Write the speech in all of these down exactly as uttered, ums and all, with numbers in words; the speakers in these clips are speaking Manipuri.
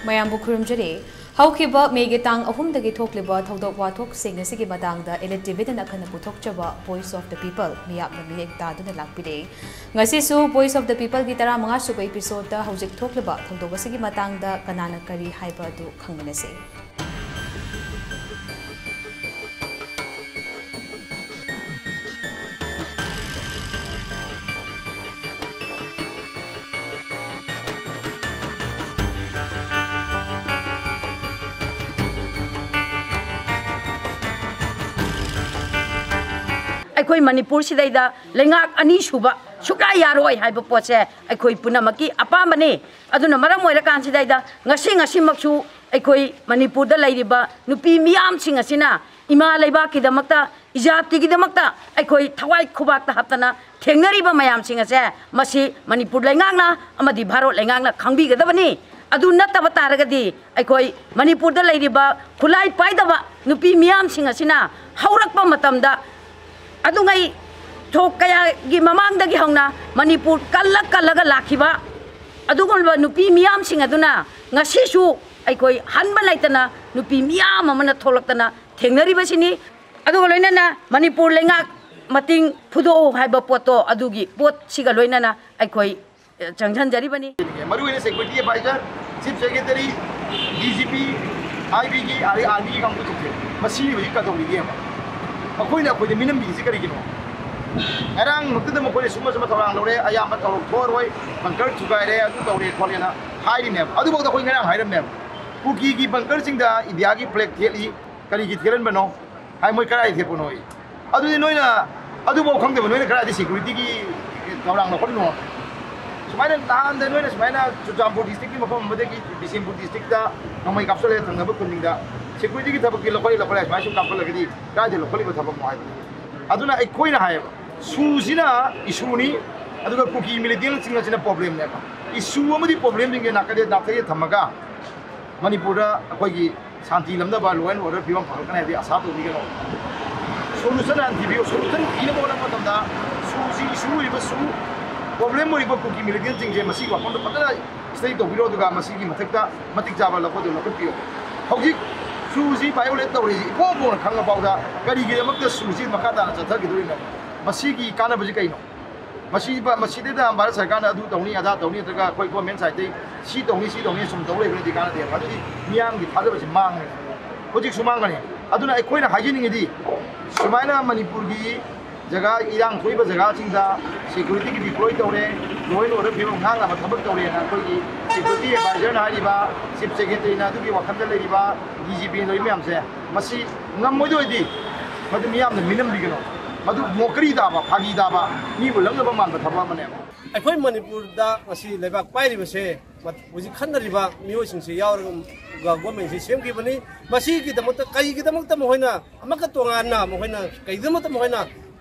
ꯃꯌꯥꯝꯕꯨ ꯈꯨꯔꯨꯝꯖꯔꯤ꯫ ꯍꯧꯈꯤꯕ ꯃꯦꯒꯤ ꯇꯥꯡ ꯑꯍꯨꯝꯗꯒꯤ ꯊꯣꯛꯂꯤꯕ ꯊꯧꯗꯣꯛ ꯋꯥꯊꯣꯛꯁꯤꯡ ꯑꯁꯤꯒꯤ ꯃꯇꯥꯡꯗ ꯑꯦꯜ ꯏ ꯇꯤ ꯚꯤꯗꯅ ꯑꯈꯟꯅ ꯄꯨꯊꯣꯛꯆꯕ Voice of the People ꯃꯤꯌꯥꯝꯅ ꯃꯤꯠꯌꯦꯡ ꯇꯥꯗꯨꯅ ꯂꯥꯛꯄꯤꯔꯦ꯫ ꯉꯁꯤꯁꯨ Voice of the Peopleꯒꯤ ꯇꯔꯥꯃꯉꯥ ꯁꯨꯕ episodeꯇ ꯍꯧꯖꯤꯛ ꯊꯣꯛꯂꯤꯕ ꯊꯧꯗꯣꯛ ꯑꯁꯤꯒꯤ ꯃꯇꯥꯡꯗ ꯀꯅꯥꯅ ꯀꯔꯤ ꯍꯥꯏꯕ ꯑꯗꯨ ꯈꯪꯃꯤꯟꯅꯁꯤ꯫ ꯑꯩꯈꯣꯏ ꯃꯅꯤꯄꯨꯔꯁꯤꯗꯩꯗ ꯂꯩꯉꯥꯛ ꯑꯅꯤꯁꯨꯕ ꯁꯨꯛꯌꯥ ꯌꯥꯔꯣꯏ ꯍꯥꯏꯕ ꯄꯣꯠꯁꯦ ꯑꯩꯈꯣꯏ ꯄꯨꯝꯅꯃꯛꯀꯤ ꯑꯄꯥꯝꯕꯅꯤ꯫ ꯑꯗꯨꯅ ꯃꯔꯝ ꯑꯣꯏꯔꯀꯥꯟꯁꯤꯗꯩꯗ ꯉꯁꯤ ꯉꯁꯤꯃꯛꯁꯨ ꯑꯩꯈꯣꯏ ꯃꯅꯤꯄꯨꯔꯗ ꯂꯩꯔꯤꯕ ꯅꯨꯄꯤ ꯃꯤꯌꯥꯝꯁꯤꯡ ꯑꯁꯤꯅ ꯏꯃꯥ ꯂꯩꯕꯥꯛꯀꯤꯗꯃꯛꯇ, ꯏꯖꯥꯇꯤꯒꯤꯗꯃꯛꯇ ꯑꯩꯈꯣꯏ ꯊꯋꯥꯏ ꯈꯨꯕꯥꯛꯇ ꯍꯥꯞꯇꯅ ꯊꯦꯡꯅꯔꯤꯕ ꯃꯌꯥꯝꯁꯤꯡ ꯑꯁꯦ ꯃꯁꯤ ꯃꯅꯤꯄꯨꯔ ꯂꯩꯉꯥꯛꯅ ꯑꯃꯗꯤ ꯚꯥꯔꯠ ꯂꯩꯉꯥꯛꯅ ꯈꯪꯕꯤꯒꯗꯕꯅꯤ꯫ ꯑꯗꯨ ꯅꯠꯇꯕ ꯇꯥꯔꯒꯗꯤ ꯑꯩꯈꯣꯏ ꯃꯅꯤꯄꯨꯔꯗ ꯂꯩꯔꯤꯕ ꯈꯨꯠꯂꯥꯏ ꯄꯥꯏꯗꯕ ꯅꯨꯄꯤ ꯃꯤꯌꯥꯝꯁꯤꯡ ꯑꯁꯤꯅ ꯍꯧꯔꯛꯄ ꯃꯇꯝꯗ ꯑꯗꯨꯉꯩ ꯊꯣꯛ ꯀꯌꯥꯒꯤ ꯃꯃꯥꯡꯗꯒꯤ ꯍꯧꯅ ꯃꯅꯤꯄꯨꯔ ꯀꯜꯂ ꯀꯜꯂꯒ ꯂꯥꯛꯈꯤꯕ ꯑꯗꯨꯒꯨꯝꯂꯕ ꯅꯨꯄꯤ ꯃꯤꯌꯥꯝꯁꯤꯡ ꯑꯗꯨꯅ ꯉꯁꯤꯁꯨ ꯑꯩꯈꯣꯏ ꯍꯟꯕ ꯂꯩꯇꯅ ꯅꯨꯄꯤ ꯃꯤꯌꯥꯝ ꯑꯃꯅ ꯊꯣꯛꯂꯛꯇꯅ ꯊꯦꯡꯅꯔꯤꯕꯁꯤꯅꯤ꯫ ꯑꯗꯨꯒ ꯂꯣꯏꯅꯅ ꯃꯅꯤꯄꯨꯔ ꯂꯩꯉꯥꯛ ꯃꯇꯤꯡ ꯐꯨꯗꯣꯛꯎ ꯍꯥꯏꯕ ꯄꯣꯠꯇꯣ, ꯑꯗꯨꯒꯤ ꯄꯣꯠꯁꯤꯒ ꯂꯣꯏꯅꯅ ꯑꯩꯈꯣꯏ, ꯑ, ꯆꯪꯁꯤꯟꯖꯔꯤꯕꯅꯤ꯫ ꯃꯔꯨꯑꯣꯏꯅ security advisor, chief secretary, D G P, I B ꯒꯤ, ꯑꯗꯩ army ꯒꯤ ꯀꯥꯡꯕꯨꯁꯤꯡꯁꯦ ꯃꯁꯤ ꯍꯧꯖꯤꯛ ꯀꯩꯗꯧꯔꯤꯒꯦꯕ? ꯃꯈꯣꯏꯅ ꯑꯩꯈꯣꯏꯗ ꯃꯤꯅꯝꯕꯤꯔꯤꯁꯤ ꯀꯔꯤꯒꯤꯅꯣ? ꯉꯔꯥꯡꯃꯛꯇꯗ ꯃꯈꯣꯏꯅ ꯁꯨꯝꯕ ꯁꯨꯝꯕ ꯊꯧꯔꯥꯡ ꯂꯧꯔꯦ, ꯑꯌꯥꯝꯕ ꯊꯧꯔꯝ ꯊꯣꯛꯑꯔꯣꯏ, bunker ꯊꯨꯒꯥꯏꯔꯦ, ꯑꯗꯨ ꯇꯧꯔꯦ ꯈꯣꯠꯂꯦꯅ ꯍꯥꯏꯔꯤꯅꯦꯕ꯫ ꯑꯗꯨꯐꯥꯎꯗ ꯑꯩꯈꯣꯏ ꯉꯔꯥꯡ ꯍꯥꯏꯔꯝꯃꯦꯕ, ꯀꯨꯀꯤꯒꯤ bunker ꯁꯤꯡꯗ ꯏꯟꯗꯤꯌꯥꯒꯤ flag ꯊꯦꯠꯂꯤ, ꯀꯔꯤꯒꯤ ꯊꯦꯠꯍꯟꯕꯅꯣ? ꯍꯥꯏ, ꯃꯣꯏ ꯀꯗꯥꯏ ꯊꯦꯠꯄꯅꯣ? ꯑꯗꯨꯗꯤ ꯅꯣꯏꯅ ꯑꯗꯨꯐꯥꯎ ꯈꯪꯗꯕ ꯅꯣꯏꯅ ꯀꯗꯥꯏꯗ security ꯒꯤ ꯊꯧꯔꯥꯡ ꯂꯧꯈꯠꯂꯤꯅꯣ? ꯁꯨꯃꯥꯏꯅ ꯅꯍꯥꯟꯗ ꯅꯣꯏꯅ ꯁꯨꯃꯥꯏꯅ ꯆꯨꯔꯆꯥꯟꯄꯨꯔ district ꯀꯤ ꯃꯐꯝ ꯑꯃꯗꯒꯤ ꯕꯤꯁꯦꯝꯄꯨꯔ district ꯇ ꯅꯣꯡꯃꯩ ꯀꯥꯞꯁꯤꯜꯂꯦ, ꯊꯪꯅꯕ ꯈꯨꯟꯁꯤꯡꯗ security ꯒꯤ ꯊꯕꯛꯇꯤ ꯂꯧꯈꯠꯂꯤ, ꯂꯧꯈꯠꯂꯦ, ꯁꯨꯃꯥꯏꯅ ꯁꯨꯝ ꯀꯥꯞꯁꯤꯜꯂꯒꯗꯤ ꯀꯗꯥꯏꯗ ꯂꯧꯈꯠꯂꯤꯕ ꯊꯕꯛꯅꯣ ꯍꯥꯏꯕꯅꯤ꯫ ꯑꯗꯨꯅ ꯑꯩꯈꯣꯏꯅ ꯍꯥꯏꯌꯦꯕ, ꯁꯨꯁꯤꯅ issue ꯅꯤ, ꯑꯗꯨꯒ ꯀꯨꯀꯤ militant ꯁꯤꯡ ꯑꯁꯤꯅ problem ꯅꯦꯕ꯫ Issue ꯑꯃꯗꯤ problem ꯁꯤꯡꯁꯦ ꯅꯥꯀꯟꯗ ꯅꯥꯊꯩꯗ ꯊꯝꯃꯒ ꯃꯅꯤꯄꯨꯔꯗ ꯑꯩꯈꯣꯏꯒꯤ ꯁꯥꯟꯇꯤ ꯂꯝꯅꯕ, law and order ꯐꯤꯕꯝ ꯐꯒꯠꯀꯅꯤ ꯍꯥꯏꯕꯗꯤ ꯑꯁꯥ ꯇꯧꯕꯤꯒꯅꯨ꯫ Solution ꯍꯥꯟꯅ ꯊꯤꯕꯤꯌꯨ꯫ Solution ꯊꯤꯅꯕ ꯍꯣꯠꯅꯕ ꯃꯇꯝꯗ ꯁꯨꯁꯤ issue ꯑꯣꯏꯔꯤꯕ ꯁꯨ, problem ꯑꯣꯏꯔꯤꯕ ꯀꯨꯀꯤ militant ꯁꯤꯡꯁꯦ ꯃꯁꯤꯒꯤ ꯋꯥꯐꯝꯗ ꯐꯖꯅ ꯁ꯭ꯇꯗꯤ ꯇꯧꯕꯤꯔꯣ, ꯑꯗꯨꯒ ꯃꯁꯤꯒꯤ ꯃꯊꯛꯇ ꯃꯇꯤꯛ ꯆꯥꯕ ꯂꯧꯈꯠꯇꯨ ꯂꯧꯈꯠꯄꯤꯌꯨ꯫ ꯍꯧꯖꯤꯛ ꯁꯨꯁꯤ ꯚꯥꯏꯑꯣꯂꯦꯠ ꯇꯧꯔꯤꯁꯤ ꯏꯄꯣꯡ ꯄꯣꯡꯅ ꯈꯪꯉ ꯐꯥꯎꯗ ꯀꯔꯤꯒꯤꯗꯃꯛꯇ ꯁꯨꯁꯤ ꯃꯈꯥ ꯇꯥꯅ ꯆꯠꯊꯈꯤꯗꯣꯔꯤꯅꯣ? ꯃꯁꯤꯒꯤ ꯀꯥꯟꯅꯕꯁꯤ ꯀꯩꯅꯣ? ꯃꯁꯤ, ꯃꯁꯤꯗꯩꯗ ꯚꯥꯔꯠ ꯁꯔꯀꯥꯔꯅ ꯑꯗꯨ ꯇꯧꯅꯤ, ꯑꯗꯥ ꯇꯧꯅꯤ, ꯅꯠꯇ꯭ꯔꯒ ꯑꯩꯈꯣꯏ ꯒꯣꯔꯃꯦꯟ ꯁꯥꯏꯠꯇꯩ ꯁꯤ ꯇꯧꯅꯤ, ꯁꯤ ꯇꯧꯅꯤ ꯁꯨꯝ ꯇꯧ ꯂꯩꯕꯅꯗꯤ ꯀꯥꯟꯅꯗꯦꯕ꯫ ꯑꯗꯨꯗꯤ ꯃꯤꯌꯥꯝꯒꯤ ꯊꯥꯖꯕꯁꯤ ꯃꯥꯡꯉꯦ, ꯍꯧꯖꯤꯛꯁꯨ ꯃꯥꯡꯒꯅꯤ꯫ ꯑꯗꯨꯅ ꯑꯩꯈꯣꯏꯅ ꯍꯥꯏꯖꯅꯤꯡꯉꯤꯗꯤ, ꯁꯨꯃꯥꯏꯅ ꯃꯅꯤꯄꯨꯔꯒꯤ ꯖꯒꯥ, ꯏꯔꯥꯡ ꯊꯣꯛꯏꯕ ꯖꯒꯥꯁꯤꯡꯗ ꯁꯦꯀ꯭ꯌꯨꯔꯤꯇꯤꯒꯤ ꯗꯤꯄ꯭ꯂꯣꯏ ꯇꯧꯔꯦ, ꯂꯣ ꯑꯦꯟ ꯑꯣꯔꯗꯔ ꯐꯤꯕꯝ ꯉꯥꯛꯅꯕ ꯊꯕꯛ ꯇꯧꯔꯦꯅ ꯑꯩꯈꯣꯏꯒꯤ ꯁꯦꯀ꯭ꯌꯨꯔꯤꯇꯤ ꯑꯦꯗꯚꯥꯏꯖꯔꯅ ꯍꯥꯏꯔꯤꯕ, ꯆꯤꯐ ꯁꯦꯀ꯭ꯔꯦꯇꯔꯤꯅ ꯑꯗꯨꯒꯤ ꯋꯥꯈꯜꯗ ꯂꯩꯔꯤꯕ, ꯗꯤ ꯖꯤ ꯄꯤꯅ ꯂꯩꯔꯤꯕ ꯃꯌꯥꯝꯁꯦ, ꯃꯁꯤ ꯉꯝꯃꯣꯏꯗꯣꯏꯗꯤ ꯃꯗꯨ ꯃꯤꯌꯥꯝꯅ ꯃꯤꯅꯝꯕꯤꯒꯅꯨ꯫ ꯃꯗꯨ ꯃꯣꯀꯔꯤ ꯇꯥꯕ, ꯐꯥꯒꯤ ꯇꯥꯕ, ꯃꯤꯕꯨ ꯂꯛꯅꯕ ꯃꯥꯟꯕ ꯊꯕꯛ ꯑꯃꯅꯦꯕ꯫ ꯑꯩꯈꯣꯏ ꯃꯅꯤꯄꯨꯔꯗ ꯉꯁꯤ ꯂꯩꯕꯥꯛ ꯄꯥꯏꯔꯤꯕꯁꯦ, ꯃ-, ꯍꯧꯖꯤꯛ ꯈꯟꯅꯔꯤꯕ ꯃꯤꯑꯣꯏꯁꯤꯡꯁꯦ ꯌꯥꯎꯔꯒ ꯒ-, ꯒꯣꯔꯃꯦꯟꯁꯤ ꯁꯦꯝꯈꯤꯕꯅꯤ꯫ ꯃꯁꯤꯒꯤꯗꯃꯛꯇ, ꯀꯔꯤꯒꯤꯗꯃꯛꯇ ꯃꯈꯣꯏꯅ ꯑꯃꯒ ꯇꯣꯉꯥꯟꯅ, ꯃꯈꯣꯏꯅ ꯀꯔꯤꯒꯤꯗꯃꯛꯇ ꯃꯈꯣꯏꯅ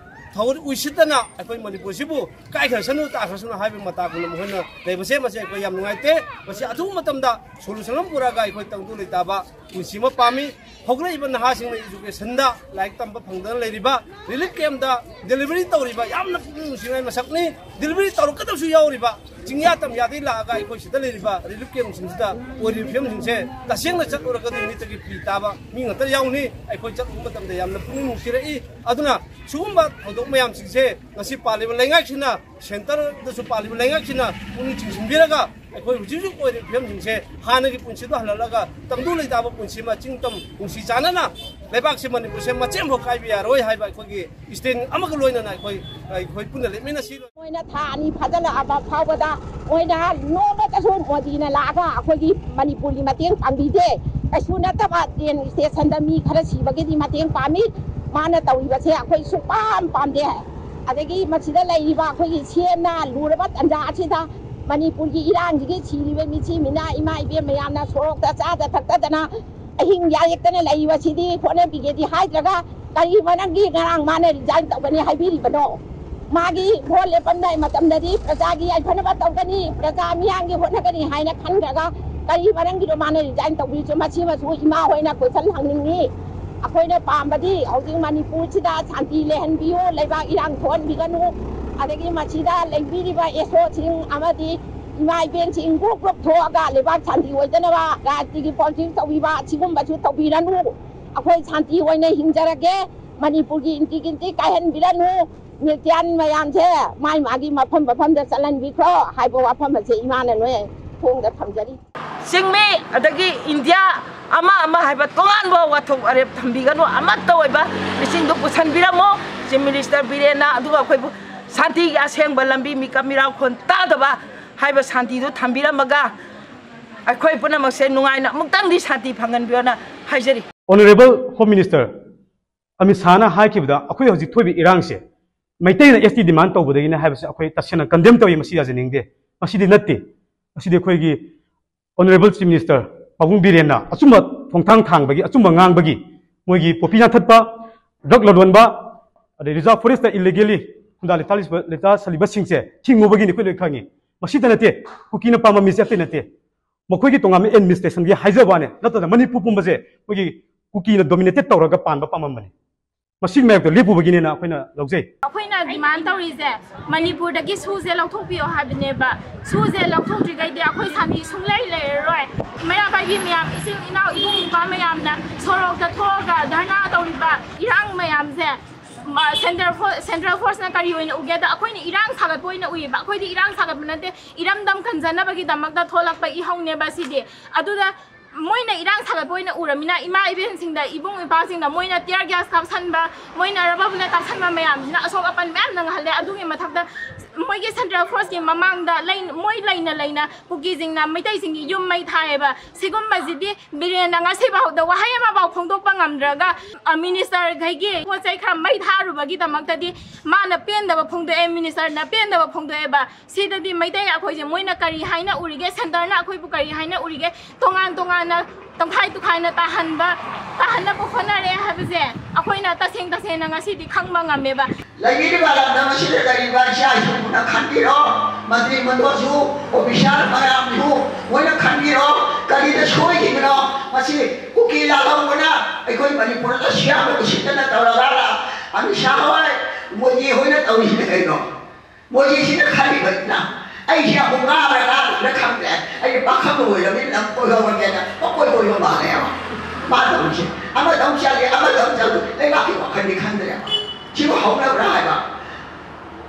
ꯊꯧ-, ꯎꯏꯁꯤꯠꯇꯅ ꯑꯩꯈꯣꯏ ꯃꯅꯤꯄꯨꯔꯁꯤꯕꯨ ꯀꯥꯏꯈ꯭ꯔꯁꯅꯨ, ꯇꯥꯈ꯭ꯔꯁꯅꯨ ꯍꯥꯏꯕꯒꯤ ꯃꯇꯥꯒꯨꯝꯅ ꯃꯈꯣꯏꯅ ꯂꯩꯕꯁꯦ, ꯃꯁꯤ ꯑꯩꯈꯣꯏ ꯌꯥꯝ ꯅꯨꯡꯉꯥꯏꯇꯦ꯫ ꯃꯁꯤ ꯑꯊꯨꯕ ꯃꯇꯝꯗ ꯁꯣꯂꯨꯁꯟ ꯑꯃ ꯄꯨꯔꯛꯑꯒ ꯑꯩꯈꯣꯏ ꯇꯪꯗꯨ ꯂꯩꯇꯥꯕ ꯄꯨꯟꯁꯤ ꯑꯃ ꯄꯥꯝꯃꯤ꯫ ꯍꯧꯒꯠꯂꯛꯏꯕ ꯅꯍꯥꯁꯤꯡꯅ ꯏꯖꯨꯀꯦꯁꯟꯗ, ꯂꯥꯏꯔꯤꯛ ꯇꯝꯕ ꯐꯪꯗꯅ ꯂꯩꯔꯤꯕ, ꯔꯤꯂꯤꯐ ꯀꯦꯝꯞꯇ ꯗꯦꯂꯤꯚꯔꯤ ꯇꯧꯔꯤꯕ, ꯌꯥꯝꯅ ꯄꯨꯛꯅꯤꯡ ꯅꯨꯡꯁꯤꯅꯤꯡꯉꯥꯏ ꯃꯁꯛꯅꯤ꯫ ꯗꯦꯂꯤꯚꯔꯤ ꯇꯧꯔꯛꯀꯗꯕꯁꯨ ꯌꯥꯎꯔꯤꯕ, ꯆꯤꯡꯌꯥ ꯇꯝꯌꯥꯗꯒꯤ ꯂꯥꯛꯑꯒ ꯑꯩꯈꯣꯏ ꯁꯤꯗ ꯂꯩꯔꯤꯕ ꯔꯤꯂꯤꯐ ꯀꯦꯝꯞꯁꯤꯡꯁꯤꯗ ꯑꯣꯏꯔꯤꯕ ꯐꯤꯕꯝꯁꯤꯡꯁꯦ ꯇꯁꯦꯡꯅ ꯆꯠꯂꯨꯔꯒꯗꯤ ꯃꯤꯠꯇꯒꯤ ꯄꯤ ꯇꯥꯕ ꯃꯤ ꯉꯥꯛꯇ ꯌꯥꯎꯅꯤ꯫ ꯑꯩꯈꯣꯏ ꯆꯠꯂꯨꯕ ꯃꯇꯝꯗ ꯌꯥꯝꯅ ꯄꯨꯛꯅꯤꯡ ꯅꯨꯡꯁꯤꯔꯛꯏ꯫ ꯑꯗꯨꯅ ꯁꯤꯒꯨꯝꯕ ꯊꯧꯗꯣꯛ ꯃꯌꯥꯝꯁꯤꯡꯁꯦ ꯉꯁꯤ ꯄꯥꯜꯂꯤꯕ ꯂꯩꯉꯥꯛꯁꯤꯅ, ꯁꯦꯟꯇꯔꯗꯁꯨ ꯄꯥꯜꯂꯤꯕ ꯂꯩꯉꯥꯛꯁꯤꯅ ꯄꯨꯛꯅꯤꯡ ꯆꯤꯡꯁꯤꯟꯕꯤꯔꯒ ꯑꯩꯈꯣꯏ ꯍꯧꯖꯤꯛ ꯍꯧꯖꯤꯛ ꯑꯣꯏꯔꯤꯕ ꯐꯤꯕꯝꯁꯤꯡꯁꯦ ꯍꯥꯟꯅꯒꯤ ꯄꯨꯟꯁꯤꯗꯣ ꯍꯜꯍꯜꯂꯒ ꯇꯪꯗꯨ ꯂꯩꯇꯥꯕ ꯄꯨꯟꯁꯤ ꯑꯃ, ꯆꯤꯡ ꯇꯝ ꯅꯨꯡꯁꯤ ꯆꯥꯟꯅꯅ ꯂꯩꯕꯥꯛꯁꯦ, ꯃꯅꯤꯄꯨꯔꯁꯦ ꯃꯆꯦꯠ ꯑꯃꯐꯥꯎ ꯀꯥꯏꯕ ꯌꯥꯔꯣꯏ ꯍꯥꯏꯕ ꯑꯩꯈꯣꯏꯒꯤ ꯁ꯭ꯇꯦꯟ ꯑꯃꯒ ꯂꯣꯏꯅꯅ ꯑꯩꯈꯣꯏ, ꯑꯩꯈꯣꯏ ꯄꯨꯟꯅ ꯂꯦꯞꯃꯤꯟꯅꯁꯤ꯫ ꯃꯣꯏꯅ ꯊꯥ ꯑꯅꯤ ꯐꯥꯖꯤꯜꯂꯛꯑꯕ ꯐꯥꯎꯕꯗ ꯃꯣꯏꯅ ꯅꯣꯡꯃꯇꯁꯨ ꯃꯣꯗꯤꯅ ꯂꯥꯛꯑꯒ ꯑꯩꯈꯣꯏꯒꯤ ꯃꯅꯤꯄꯨꯔꯒꯤ ꯃꯇꯦꯡ ꯄꯥꯡꯕꯤꯗꯦ꯫ ꯀꯩꯁꯨ ꯅꯠꯇꯕ ꯇ꯭ꯔꯦꯟ ꯁ꯭ꯇꯦꯁꯟꯗ ꯃꯤ ꯈꯔ ꯁꯤꯕꯒꯤꯗꯤ ꯃꯇꯦꯡ ꯄꯥꯡꯉꯤ, ꯃꯥꯅ ꯇꯧꯔꯤꯕꯁꯦ ꯑꯩꯈꯣꯏ ꯁꯨꯡꯄꯥꯝ ꯄꯥꯝꯗꯦ꯫ ꯑꯗꯒꯤ ꯃꯁꯤꯗ ꯂꯩꯔꯤꯕ ꯑꯩꯈꯣꯏꯒꯤ ꯁꯤ ꯑꯦꯝꯅ ꯂꯨꯔꯕ ꯇꯟꯖꯥ ꯑꯁꯤꯗ ꯃꯅꯤꯄꯨꯔꯒꯤ ꯏꯔꯥꯡꯁꯤꯒꯤ ꯁꯤꯔꯤꯕ ꯃꯤꯆꯤ ꯃꯤꯅꯥ ꯏꯃꯥ ꯏꯕꯦꯟ ꯃꯌꯥꯝꯅ ꯁꯣꯔꯣꯛꯇ ꯆꯥꯗ ꯊꯛꯇꯗꯅ ꯑꯍꯤꯡ ꯌꯥꯔꯦꯛꯇꯅ ꯂꯩꯔꯤꯕꯁꯤꯗꯤ ꯍꯣꯠꯅꯕꯤꯒꯦꯗꯤ ꯍꯥꯏꯗ꯭ꯔꯒ ꯀꯔꯤ ꯃꯔꯝꯒꯤ ꯉꯔꯥꯡ ꯃꯥꯅ ꯔꯤꯖꯥꯏꯟ ꯇꯧꯒꯅꯤ ꯍꯥꯏꯕꯤꯔꯤꯕꯅꯣ? ꯃꯥꯒꯤ ꯚꯣꯠ ꯂꯦꯞꯄꯝꯗꯥꯏ ꯃꯇꯝꯗꯗꯤ ꯄ꯭ꯔꯖꯥꯒꯤ ꯌꯥꯏꯐꯅꯕ ꯇꯧꯒꯅꯤ, ꯄ꯭ꯔꯖꯥ ꯃꯤꯌꯥꯝꯒꯤ ꯍꯣꯠꯅꯒꯅꯤ ꯍꯥꯏꯅ ꯈꯟꯈ꯭ꯔꯒ ꯀꯔꯤ ꯃꯔꯝꯒꯤꯅꯣ ꯃꯥꯅ ꯔꯤꯖꯥꯏꯟ ꯇꯧꯕꯤꯔꯤꯁꯦ? ꯃꯁꯤꯃꯁꯨ ꯏꯃꯥ ꯍꯣꯏꯅ ꯀꯣꯏꯁꯟ ꯍꯪꯅꯤꯡꯉꯤ꯫ ꯑꯩꯈꯣꯏꯅ ꯄꯥꯝꯕꯗꯤ ꯍꯧꯖꯤꯛ ꯃꯅꯤꯄꯨꯔꯁꯤꯗ ꯁꯥꯟꯇꯤ ꯂꯩꯍꯟꯕꯤꯌꯨ, ꯂꯩꯕꯥꯛ ꯏꯔꯥꯡ ꯊꯣꯛꯍꯟꯕꯤꯒꯅꯨ, ꯑꯗꯒꯤ ꯃꯁꯤꯗ ꯂꯩꯕꯤꯔꯤꯕ ꯑꯦꯁ ꯑꯣꯁꯤꯡ ꯑꯃꯗꯤ ꯏꯃꯥ ꯏꯕꯦꯟꯁꯤꯡ ꯒ꯭ꯔꯨꯞ ꯒ꯭ꯔꯨꯞ ꯊꯣꯛꯑꯒ ꯂꯩꯕꯥꯛ ꯁꯥꯟꯇꯤ ꯑꯣꯏꯗꯅꯕ ꯔꯥꯖꯅꯤꯇꯤꯒꯤ ꯄꯣꯂꯤꯇꯤꯛꯁ ꯇꯧꯕꯤꯕ ꯁꯤꯒꯨꯝꯕꯁꯨ ꯇꯧꯕꯤꯔꯅꯨ꯫ ꯑꯩꯈꯣꯏ ꯁꯥꯟꯇꯤ ꯑꯣꯏꯅ ꯍꯤꯡꯖꯔꯒꯦ꯫ ꯃꯅꯤꯄꯨꯔꯒꯤ ꯏꯟꯇꯤꯒ꯭ꯔꯤꯇꯤ ꯀꯥꯏꯍꯟꯕꯤꯔꯅꯨ꯫ ꯃꯤꯂꯤꯇꯦꯟ ꯃꯌꯥꯝꯁꯦ ꯃꯥꯏ ꯃꯥꯒꯤ ꯃꯐꯝ ꯃꯐꯝꯗ ꯆꯠꯍꯟꯕꯤꯈ꯭ꯔꯣ ꯍꯥꯏꯕ ꯋꯥꯐꯝ ꯑꯁꯦ ꯏꯃꯥꯅ ꯅꯣꯏ ꯊꯣꯡꯗ ꯊꯝꯖꯔꯤ꯫ ꯆꯤꯡꯃꯤ ꯑꯗꯒꯤ ꯏꯟꯗꯤꯌꯥ ꯑꯃ ꯑꯃ ꯍꯥꯏꯕ ꯇꯣꯉꯥꯟꯕ ꯋꯥꯊꯣꯛ ꯋꯥꯔꯦꯞ ꯊꯝꯕꯤꯒꯅꯨ꯫ ꯑꯃꯠꯇ ꯑꯣꯏꯕ ꯏꯁꯤꯡꯗꯨ ꯄꯨꯁꯟꯕꯤꯔꯝꯃꯣ꯫ ꯆꯤꯐ ꯃꯤꯅꯤꯁꯇꯔ ꯕꯤꯔꯦꯟꯅ ꯑꯗꯨꯒ ꯑꯩꯈꯣꯏꯕꯨ ꯁꯥꯟꯇꯤꯒꯤ ꯑꯁꯦꯡꯕ ꯂꯝꯕꯤ, ꯃꯤꯀꯞ ꯃꯤꯔꯥꯎꯈꯣꯟ ꯇꯥꯗꯕ ꯍꯥꯏꯕ ꯁꯥꯟꯇꯤꯗꯨ ꯊꯝꯕꯤꯔꯝꯃꯒ ꯑꯩꯈꯣꯏ ꯄꯨꯝꯅꯃꯛꯁꯦ ꯅꯨꯡꯉꯥꯏꯅ ꯑꯃꯨꯛꯇꯪꯗꯤ ꯁꯥꯟꯇꯤ ꯐꯪꯍꯟꯕꯤꯌꯣꯅ ꯍꯥꯏꯖꯔꯤ꯫ Honourable Home Minister, ꯑꯃꯤꯠ ꯁꯥꯍꯅ ꯍꯥꯏꯈꯤꯕꯗ ꯑꯩꯈꯣꯏ ꯍꯧꯖꯤꯛ ꯊꯣꯛꯏꯕ ꯏꯔꯥꯡꯁꯦ ꯃꯩꯇꯩꯅ ꯑꯦꯁ ꯇꯤ ꯗꯤꯃꯥꯟ ꯇꯧꯕꯗꯒꯤꯅꯦ ꯍꯥꯏꯕꯁꯦ ꯑꯩꯈꯣꯏ ꯇꯁꯦꯡꯅ ꯀꯟꯗꯦꯝ ꯇꯧꯏ꯫ ꯃꯁꯤ ꯌꯥꯖꯅꯤꯡꯗꯦ꯫ ꯃꯁꯤꯗꯤ ꯅꯠꯇꯦ꯫ ꯃꯁꯤꯗꯤ ꯑꯩꯈꯣꯏꯒꯤ Honourable Chief Minister ꯄꯥꯕꯨꯡ ꯕꯤꯔꯦꯟꯅ ꯑꯆꯨꯝꯕ ꯈꯣꯡꯊꯥꯡ ꯊꯥꯡꯕꯒꯤ, ꯑꯆꯨꯝꯕ ꯉꯥꯡꯕꯒꯤ, ꯃꯣꯏꯒꯤ ꯄꯣꯄꯤ ꯌꯥꯟꯊꯠꯄ, ꯗ꯭ꯔꯒ ꯂꯂꯣꯟꯕ, ꯑꯗꯩ ꯔꯤꯖꯥꯔꯚ ꯐꯣꯔꯦꯁꯇ ꯏꯂꯤꯒꯦꯂꯤ ꯍꯨꯟꯗꯥ ꯂꯤꯇꯥ-, ꯂꯤꯇꯥ ꯁꯜꯂꯤꯕꯁꯤꯡꯁꯦ ꯊꯤꯡꯉꯨꯕꯒꯤꯅꯤ ꯑꯩꯈꯣꯏ ꯂꯣꯏ ꯈꯪꯉꯤ꯫ ꯃꯁꯤꯇ ꯅꯠꯇꯦ, ꯀꯨꯀꯤꯅ ꯄꯥꯝꯃꯝꯃꯤꯁꯦ ꯑꯇꯩ ꯅꯠꯇꯦ꯫ ꯃꯈꯣꯏꯒꯤ ꯇꯣꯉꯥꯟꯕ ꯑꯦꯗꯃꯤꯅꯤꯁꯇ꯭ꯔꯦꯁꯟꯒꯤ ꯍꯥꯏꯖꯕ ꯋꯥꯅꯤ, ꯅꯠꯇ꯭ꯔꯒ ꯃꯅꯤꯄꯨꯔ ꯄꯨꯝꯕꯁꯦ ꯑꯩꯈꯣꯏꯒꯤ ꯀꯨꯀꯤꯅ ꯗꯣꯃꯤꯅꯦꯇꯦꯠ ꯇꯧꯔꯒ ꯄꯥꯟꯕ ꯄꯥꯝꯃꯝꯕꯅꯤ꯫ ꯃꯁꯤꯒꯤ ꯃꯥꯌꯣꯛꯇ ꯂꯦꯞꯄꯨꯕꯒꯤꯅꯦꯅ ꯑꯩꯈꯣꯏꯅ ꯂꯧꯖꯩ꯫ ꯑꯩꯈꯣꯏꯅ ꯗꯤꯃꯥꯟ ꯇꯧꯔꯤꯁꯦ ꯃꯅꯤꯄꯨꯔꯗꯒꯤ ꯁꯨꯁꯦ ꯂꯧꯊꯣꯛꯄꯤꯌꯣ ꯍꯥꯏꯕꯅꯦꯕ꯫ ꯁꯨꯁꯦ ꯂꯧꯊꯣꯛꯇ꯭ꯔꯤꯈꯩꯗꯤ ꯑꯩꯈꯣꯏ ꯁꯥꯟꯇꯤ ꯁꯨꯡꯂꯩ ꯂꯩꯔꯔꯣꯏ꯫ ꯃꯩꯔꯥ ꯄꯥꯏꯕꯤ ꯃꯌꯥꯝ, ꯏꯆꯤꯜ ꯏꯅꯥꯎ, ꯏꯕꯨꯡ ꯏꯄ꯭ꯋꯥ ꯃꯌꯥꯝꯅ ꯁꯣꯔꯣꯛꯇ ꯊꯣꯛꯑꯒ ꯙꯔꯅꯥ ꯇꯧꯔꯤꯕ ꯏꯔꯥꯡ ꯃꯌꯥꯝꯁꯦ, ꯃ-, ꯁꯦꯟꯇ꯭ꯔꯦꯜ ꯐꯣ-, ꯁꯦꯟꯇ꯭ꯔꯦꯜ ꯐꯣꯔꯁꯅ ꯀꯔꯤ ꯑꯣꯏꯅ ꯎꯒꯦꯗ, ꯑꯩꯈꯣꯏꯅ ꯏꯔꯥꯡ ꯁꯥꯒꯠꯄ ꯑꯣꯏꯅ ꯎꯏꯌꯦꯕ꯫ ꯑꯩꯈꯣꯏꯗꯤ ꯏꯔꯥꯡ ꯁꯥꯒꯠꯄ ꯅꯠꯇꯦ, ꯏꯔꯝꯗꯝ ꯀꯟꯖꯅꯕꯒꯤꯗꯃꯛꯇ ꯊꯣꯛꯂꯛꯄ ꯏꯍꯧꯅꯦꯕ ꯁꯤꯗꯤ꯫ ꯑꯗꯨꯗ ꯃꯣꯏꯅ ꯏꯔꯥꯡ ꯁꯥꯒꯠꯄ ꯑꯣꯏꯅ ꯎꯔꯃꯤꯅ, ꯏꯃꯥ ꯏꯕꯦꯟꯁꯤꯡꯗ, ꯏꯕꯨꯡ ꯏꯄ꯭ꯋꯥꯁꯤꯡꯗ ꯃꯣꯏꯅ tear gas ꯀꯥꯞꯁꯟꯕ, ꯃꯣꯏꯅ rubber bullet ꯀꯥꯞꯁꯟꯕ ꯃꯌꯥꯝꯁꯤꯅ ꯑꯁꯣꯛ ꯑꯄꯟ ꯃꯌꯥꯝ ꯅꯪꯍꯜꯂꯦ꯫ ꯑꯗꯨꯒꯤ ꯃꯊꯛꯇ ꯃꯣꯏꯒꯤ ꯁꯦꯟꯇ꯭ꯔꯦꯜ ꯐꯣꯔꯁꯀꯤ ꯃꯃꯥꯡꯗ ꯂꯩ-, ꯃꯣꯏ ꯂꯩꯅ ꯂꯩꯅ ꯀꯨꯀꯤꯁꯤꯡꯅ ꯃꯩꯇꯩꯁꯤꯡꯒꯤ ꯌꯨꯝ ꯃꯩ ꯊꯥꯏꯌꯦꯕ꯫ ꯁꯤꯒꯨꯝꯕꯁꯤꯗꯤ ꯕꯤꯔꯦꯟꯅ ꯉꯁꯤꯐꯥꯎꯗ ꯋꯥꯍꯩ ꯑꯃꯐꯥꯎ ꯐꯣꯡꯗꯣꯛꯄ ꯉꯝꯗ꯭ꯔꯒ, ꯑ, ꯃꯤꯅꯤꯁꯇꯔꯈꯩꯒꯤ ꯄꯣꯠ ꯆꯩ ꯈꯔ ꯃꯩ ꯊꯥꯔꯨꯕꯒꯤꯗꯃꯛꯇꯗꯤ ꯃꯥꯅ ꯄꯦꯟꯗꯕ ꯐꯣꯡꯗꯣꯛꯑꯦ, ꯃꯤꯅꯤꯁꯇꯔꯅ ꯄꯦꯟꯗꯕ ꯐꯣꯡꯗꯣꯛꯑꯦꯕ꯫ ꯁꯤꯗꯗꯤ ꯃꯩꯇꯩ ꯑꯩꯈꯣꯏꯁꯦ ꯃꯣꯏꯅ ꯀꯔꯤ ꯍꯥꯏꯅ ꯎꯔꯤꯒꯦ, ꯁꯦꯟꯇꯔꯅ ꯑꯩꯈꯣꯏꯕꯨ ꯀꯔꯤ ꯍꯥꯏꯅ ꯎꯔꯤꯒꯦ, ꯇꯣꯉꯥꯟ ꯇꯣꯉꯥꯟꯅ ꯇꯪꯈꯥꯏ ꯇꯨꯈꯥꯏꯅ ꯇꯥꯍꯟꯕ, ꯇꯥꯍꯟꯅꯕ ꯍꯣꯠꯅꯔꯦ ꯍꯥꯏꯕꯁꯦ ꯑꯩꯈꯣꯏꯅ ꯇꯁꯦꯡ ꯇꯁꯦꯡꯅ ꯉꯁꯤꯗꯤ ꯈꯪꯕ ꯉꯝꯃꯦꯕ꯫ ꯂꯩꯕꯤꯔꯤꯕ ꯂꯝꯗꯝ ꯑꯁꯤꯗ ꯂꯩꯔꯤꯕ ꯏꯆꯥ ꯏꯁꯨ ꯄꯨꯝꯅ ꯈꯟꯕꯤꯔꯣ, ꯃꯟꯇ꯭ꯔꯤ ꯃꯟꯗꯣꯜꯁꯨ, ꯑꯣꯐꯤꯁꯥꯔ ꯃꯌꯥꯝꯁꯨ ꯂꯣꯏꯅ ꯈꯟꯕꯤꯔꯣ꯫ ꯀꯔꯤꯗ ꯁꯣꯏꯈꯤꯕꯅꯣ? ꯃꯁꯤ ꯀꯨꯀꯤ ꯂꯥꯜꯍꯧꯕꯅ ꯑꯩꯈꯣꯏ ꯃꯅꯤꯄꯨꯔꯗ ꯁꯤꯌꯥꯕ ꯎꯁꯤꯠꯇꯅ ꯇꯧꯔꯒ ꯑꯃꯤꯠ ꯁꯥꯍ ꯍꯣꯏ, ꯃꯣꯗꯤ ꯍꯣꯏꯅ ꯇꯧꯔꯤꯁꯤꯅ ꯀꯩꯅꯣ? ꯃꯣꯗꯤꯁꯤꯅ ꯈꯜꯂꯤꯕꯅꯤꯅ ꯑꯩꯁꯦ ꯑꯃꯨꯛ ꯉꯥꯕ꯭ꯔꯥ ꯉꯥꯗꯕ꯭ꯔꯥ ꯈꯪꯗ꯭ꯔꯦ꯫ ꯑꯩ ꯄꯥꯈꯪ ꯑꯣꯏꯔꯕꯅꯤꯅ ꯂꯝ ꯀꯣꯏꯍꯧꯔꯒꯦꯅ ꯄꯪꯀꯣꯏ ꯀꯣꯏꯕ ꯃꯥꯜꯂꯦꯕ꯫ ꯃꯥ ꯇꯧꯔꯤꯁꯦ ꯑꯃꯗ ꯑꯃꯨꯛ ꯆꯠꯂꯤ, ꯑꯃꯗ ꯑꯃꯨꯛ ꯆꯠꯂꯤ, ꯂꯩꯕꯥꯛꯀꯤ ꯋꯥꯈꯜꯗꯤ ꯈꯟꯗ꯭ꯔꯦꯕ꯫ ꯁꯤꯕꯨ ꯍꯧꯅꯕ꯭ꯔꯥ ꯍꯥꯏꯕ꯫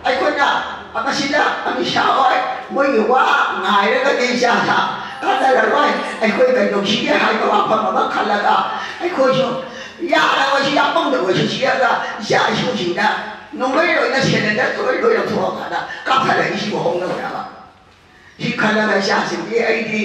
ꯑꯩꯈꯣꯏꯅ ꯃꯁꯤꯗ ꯑꯃꯤꯠ ꯁꯥ ꯍꯣꯏ ꯃꯣꯏꯒꯤ ꯋꯥ ꯉꯥꯏꯔꯒꯗꯤ ꯏꯆꯥꯗ ꯀꯥꯟꯅꯔꯔꯣꯏ꯫ ꯑꯩꯈꯣꯏ ꯀꯩꯗꯧꯁꯤꯒꯦ ꯍꯥꯏꯕ ꯋꯥꯐꯝ ꯑꯃ ꯈꯜꯂꯒ ꯑꯩꯈꯣꯏꯁꯨ ꯌꯥꯔꯕꯁꯤ ꯌꯥꯄꯪꯗ ꯑꯣꯏꯁꯨ ꯆꯤꯔꯒ ꯏꯆꯥ ꯏꯁꯨꯁꯤꯡꯗ ꯅꯣꯡꯃꯩ ꯂꯣꯏꯅ ꯁꯦꯂꯦꯟꯗꯔ ꯂꯣꯏ ꯂꯣꯏ ꯂꯧꯊꯣꯛꯑꯀꯥꯟꯗ ꯀꯥꯞꯊꯔꯛꯏꯁꯤꯕꯨ ꯍꯧꯅꯕ꯭ꯔꯕ? ꯁꯤ ꯈꯜꯂꯒ ꯏꯆꯥꯁꯤꯡꯗꯤ ꯑꯩꯗꯤ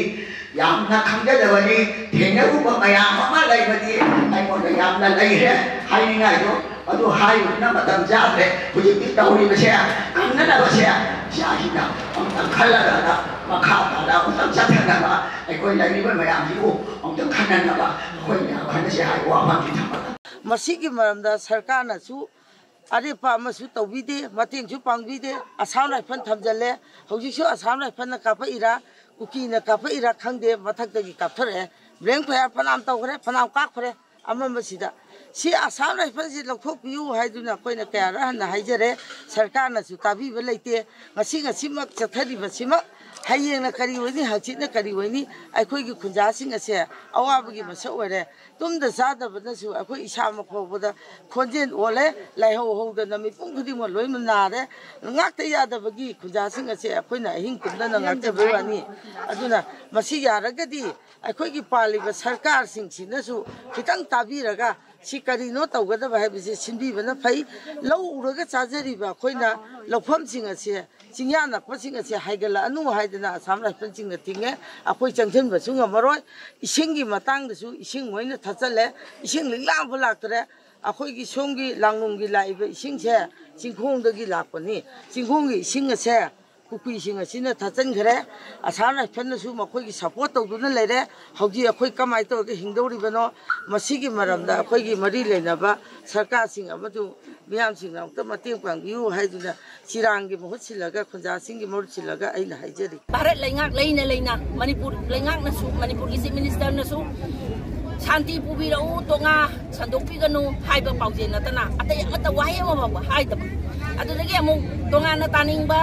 ꯌꯥꯝꯅ ꯈꯪꯖꯗꯕꯅꯤ꯫ ꯊꯦꯡꯅꯔꯨꯕ ꯃꯌꯥꯝ ꯑꯃ ꯂꯩꯕꯗꯤ ꯑꯩꯉꯣꯟꯗ ꯌꯥꯝꯅ ꯂꯩꯈ꯭ꯔꯦ ꯍꯥꯏꯅꯤꯡꯉꯥꯏꯗꯣ꯫ ꯑꯗꯨ ꯍꯥꯏꯔꯨꯕꯅ ꯃꯇꯝ ꯆꯥꯗ꯭ꯔꯦ꯫ ꯍꯧꯖꯤꯛꯇꯤ ꯇꯧꯔꯤꯕꯁꯦ ꯀꯪꯅꯅꯕꯁꯦ ꯏꯆꯥꯁꯤꯡꯅ ꯑꯃꯨꯛꯇꯪ ꯈꯜꯂꯒ ꯃꯈꯥ ꯇꯥꯅ ꯑꯃꯨꯛꯇꯪ ꯆꯠꯊꯅꯕ ꯑꯩꯈꯣꯏ ꯂꯩꯔꯤꯕ ꯃꯌꯥꯝꯁꯤꯕꯨ ꯑꯃꯨꯛꯇꯪ ꯈꯟꯅꯅꯕ ꯑꯩꯈꯣꯏ ꯃꯌꯥꯝ ꯈꯟꯅꯁꯤ ꯍꯥꯏꯕ ꯋꯥꯐꯝꯁꯤ ꯊꯝꯃꯒ꯫ ꯃꯁꯤꯒꯤ ꯃꯔꯝꯗ ꯁꯔꯀꯥꯔꯅꯁꯨ ꯑꯔꯦꯞꯄ ꯑꯃꯁꯨ ꯇꯧꯕꯤꯗꯦ, ꯃꯇꯦꯡꯁꯨ ꯄꯥꯡꯕꯤꯗꯦ꯫ ꯑꯁꯥꯝ ꯔꯥꯏꯐꯜ ꯊꯝꯖꯤꯜꯂꯦ, ꯍꯧꯖꯤꯛꯁꯨ ꯑꯁꯥꯝ ꯔꯥꯏꯐꯜꯅ ꯀꯥꯞꯄꯛꯏꯔꯥ, ꯀꯨꯀꯤꯅ ꯀꯥꯞꯄꯛꯏꯔꯥ ꯈꯪꯗꯦ, ꯃꯊꯛꯇꯒꯤ ꯀꯥꯞꯊꯔꯛꯑꯦ꯫ ꯕ꯭ꯂꯦꯡ ꯐꯌꯥꯔ ꯐꯅꯌꯥꯝ ꯇꯧꯈ꯭ꯔꯦ, ꯐꯅꯌꯥꯝ ꯀꯥꯞꯈ꯭ꯔꯦ꯫ ꯑꯃꯝꯕꯁꯤꯗ ꯁꯤ ꯑꯁꯥꯝ ꯔꯥꯏꯐꯜꯁꯤ ꯂꯧꯊꯣꯛꯄꯤꯌꯨ ꯍꯥꯏꯗꯨꯅ ꯑꯩꯈꯣꯏꯅ ꯀꯌꯥꯔꯛ ꯍꯟꯅ ꯍꯥꯏꯖꯔꯦ, ꯁꯔꯀꯥꯔꯅꯁꯨ ꯇꯥꯕꯤꯕ ꯂꯩꯇꯦ꯫ ꯉꯁꯤ ꯉꯁꯤꯃꯛ ꯆꯠꯊꯔꯤꯕꯁꯤꯃꯛ ꯍꯌꯦꯡꯅ ꯀꯔꯤ ꯑꯣꯏꯅꯤ, ꯍꯪꯆꯤꯠꯅ ꯀꯔꯤ ꯑꯣꯏꯅꯤ, ꯑꯩꯈꯣꯏꯒꯤ ꯈꯨꯟꯖꯥꯁꯤꯡ ꯑꯁꯦ ꯑꯋꯥꯕꯒꯤ ꯃꯁꯛ ꯑꯣꯏꯔꯦ꯫ ꯇꯨꯝꯗ ꯆꯥꯗꯕꯅꯁꯨ ꯑꯩꯈꯣꯏ ꯏꯁꯥꯃꯛ ꯐꯥꯎꯕꯗ ꯈꯣꯟꯖꯦꯜ ꯑꯣꯜꯂꯦ꯫ ꯂꯥꯏꯍꯧ ꯍꯧꯗꯅ ꯃꯤꯄꯨꯝ ꯈꯨꯗꯤꯡꯃꯛ ꯂꯣꯏꯅ ꯅꯥꯔꯦ꯫ ꯉꯥꯛꯇ ꯌꯥꯗꯕꯒꯤ ꯈꯨꯟꯖꯥꯁꯤꯡ ꯑꯁꯦ ꯑꯩꯈꯣꯏꯅ ꯑꯍꯤꯡ ꯇꯨꯝꯗꯅ ꯉꯥꯛꯆꯕꯩ ꯋꯥꯅꯤ꯫ ꯑꯗꯨꯅ ꯃꯁꯤ ꯌꯥꯔꯒꯗꯤ ꯑꯩꯈꯣꯏꯒꯤ ꯄꯥꯜꯂꯤꯕ ꯁꯔꯀꯥꯔꯁꯤꯡꯁꯤꯅꯁꯨ ꯈꯤꯇꯪ ꯇꯥꯕꯤꯔꯒ ꯁꯤ ꯀꯔꯤꯅꯣ ꯇꯧꯒꯗꯕ ꯍꯥꯏꯕꯁꯤ ꯁꯤꯟꯕꯤꯕꯅ ꯐꯩ꯫ ꯂꯧ ꯎꯔꯒ ꯆꯥꯖꯔꯤꯕ ꯑꯩꯈꯣꯏꯅ ꯂꯧꯐꯝꯁꯤꯡ ꯑꯁꯦ, ꯆꯤꯡꯌꯥ ꯅꯛꯄꯁꯤꯡ ꯑꯁꯦ ꯍꯥꯏꯒꯠꯂꯛꯑꯅꯨ ꯍꯥꯏꯗꯅ ꯑꯁꯥꯝ ꯔꯥꯏꯐꯜꯁꯤꯡꯅ ꯊꯤꯡꯉꯦ꯫ ꯑꯩꯈꯣꯏ ꯆꯪꯁꯤꯟꯕꯁꯨ ꯉꯝꯃꯔꯣꯏ꯫ ꯏꯁꯤꯡꯒꯤ ꯃꯇꯥꯡꯗꯁꯨ ꯏꯁꯤꯡ ꯃꯣꯏꯅ ꯊꯠꯆꯜꯂꯦ꯫ ꯏꯁꯤꯡ ꯂꯤꯛꯂꯥ ꯑꯃꯐꯥꯎ ꯂꯥꯛꯇ꯭ꯔꯦ꯫ ꯑꯩꯈꯣꯏꯒꯤ ꯁꯣꯝꯒꯤ ꯂꯥꯡꯂꯣꯡꯒꯤ ꯂꯥꯛꯏꯕ ꯏꯁꯤꯡꯁꯦ ꯆꯤꯡꯈꯣꯡꯗꯒꯤ ꯂꯥꯛꯄꯅꯤ꯫ ꯆꯤꯡꯈꯣꯡꯒꯤ ꯏꯁꯤꯡ ꯑꯁꯦ ꯀꯨꯀꯤꯁꯤꯡ ꯑꯁꯤꯅ ꯊꯠꯆꯤꯟꯈ꯭ꯔꯦ꯫ ꯑꯁꯥꯝ ꯔꯥꯏꯐꯜꯅꯁꯨ ꯃꯈꯣꯏꯒꯤ ꯁꯄꯣꯔꯠ ꯇꯧꯗꯨꯅ ꯂꯩꯔꯦ꯫ ꯍꯧꯖꯤꯛ ꯑꯩꯈꯣꯏ ꯀꯃꯥꯏꯅ ꯇꯧꯔꯒ ꯍꯤꯡꯗꯧꯔꯤꯕꯅꯣ? ꯃꯁꯤꯒꯤ ꯃꯔꯝꯗ ꯑꯩꯈꯣꯏꯒꯤ ꯃꯔꯤ ꯂꯩꯅꯕ ꯁꯔꯀꯥꯔꯁꯤꯡ ꯑꯃꯁꯨꯡ ꯃꯤꯌꯥꯝꯁꯤꯡꯅ ꯑꯃꯨꯛꯇ ꯃꯇꯦꯡ ꯄꯥꯡꯕꯤꯌꯨ ꯍꯥꯏꯗꯨꯅ ꯆꯤꯔꯥꯡꯒꯤ ꯃꯍꯨꯠ ꯁꯤꯜꯂꯒ, ꯈꯨꯟꯖꯥꯁꯤꯡꯒꯤ ꯃꯍꯨꯠ ꯁꯤꯜꯂꯒ ꯑꯩꯅ ꯍꯥꯏꯖꯔꯤ꯫ ꯚꯥꯔꯠ ꯂꯩꯉꯥꯛ ꯂꯩꯅ ꯂꯩꯅ ꯃꯅꯤꯄꯨꯔ ꯂꯩꯉꯥꯛꯅꯁꯨ, ꯃꯅꯤꯄꯨꯔꯒꯤ ꯆꯤꯐ ꯃꯤꯅꯤꯁꯇꯔꯅꯁꯨ ꯁꯥꯟꯇꯤ ꯄꯨꯕꯤꯔꯛꯎ, ꯇꯣꯉꯥ ꯁꯟꯗꯣꯛꯄꯤꯒꯅꯨ ꯍꯥꯏꯕ ꯄꯥꯎꯖꯦꯜ ꯅꯠꯇꯅ ꯑꯇꯩ ꯑꯃꯠꯇ ꯋꯥꯍꯩ ꯑꯃ ꯐꯥꯎꯕ ꯍꯥꯏꯗꯕ꯫ ꯑꯗꯨꯗꯒꯤ ꯑꯃꯨꯛ ꯇꯣꯉꯥꯟꯅ ꯇꯥꯅꯤꯡꯕ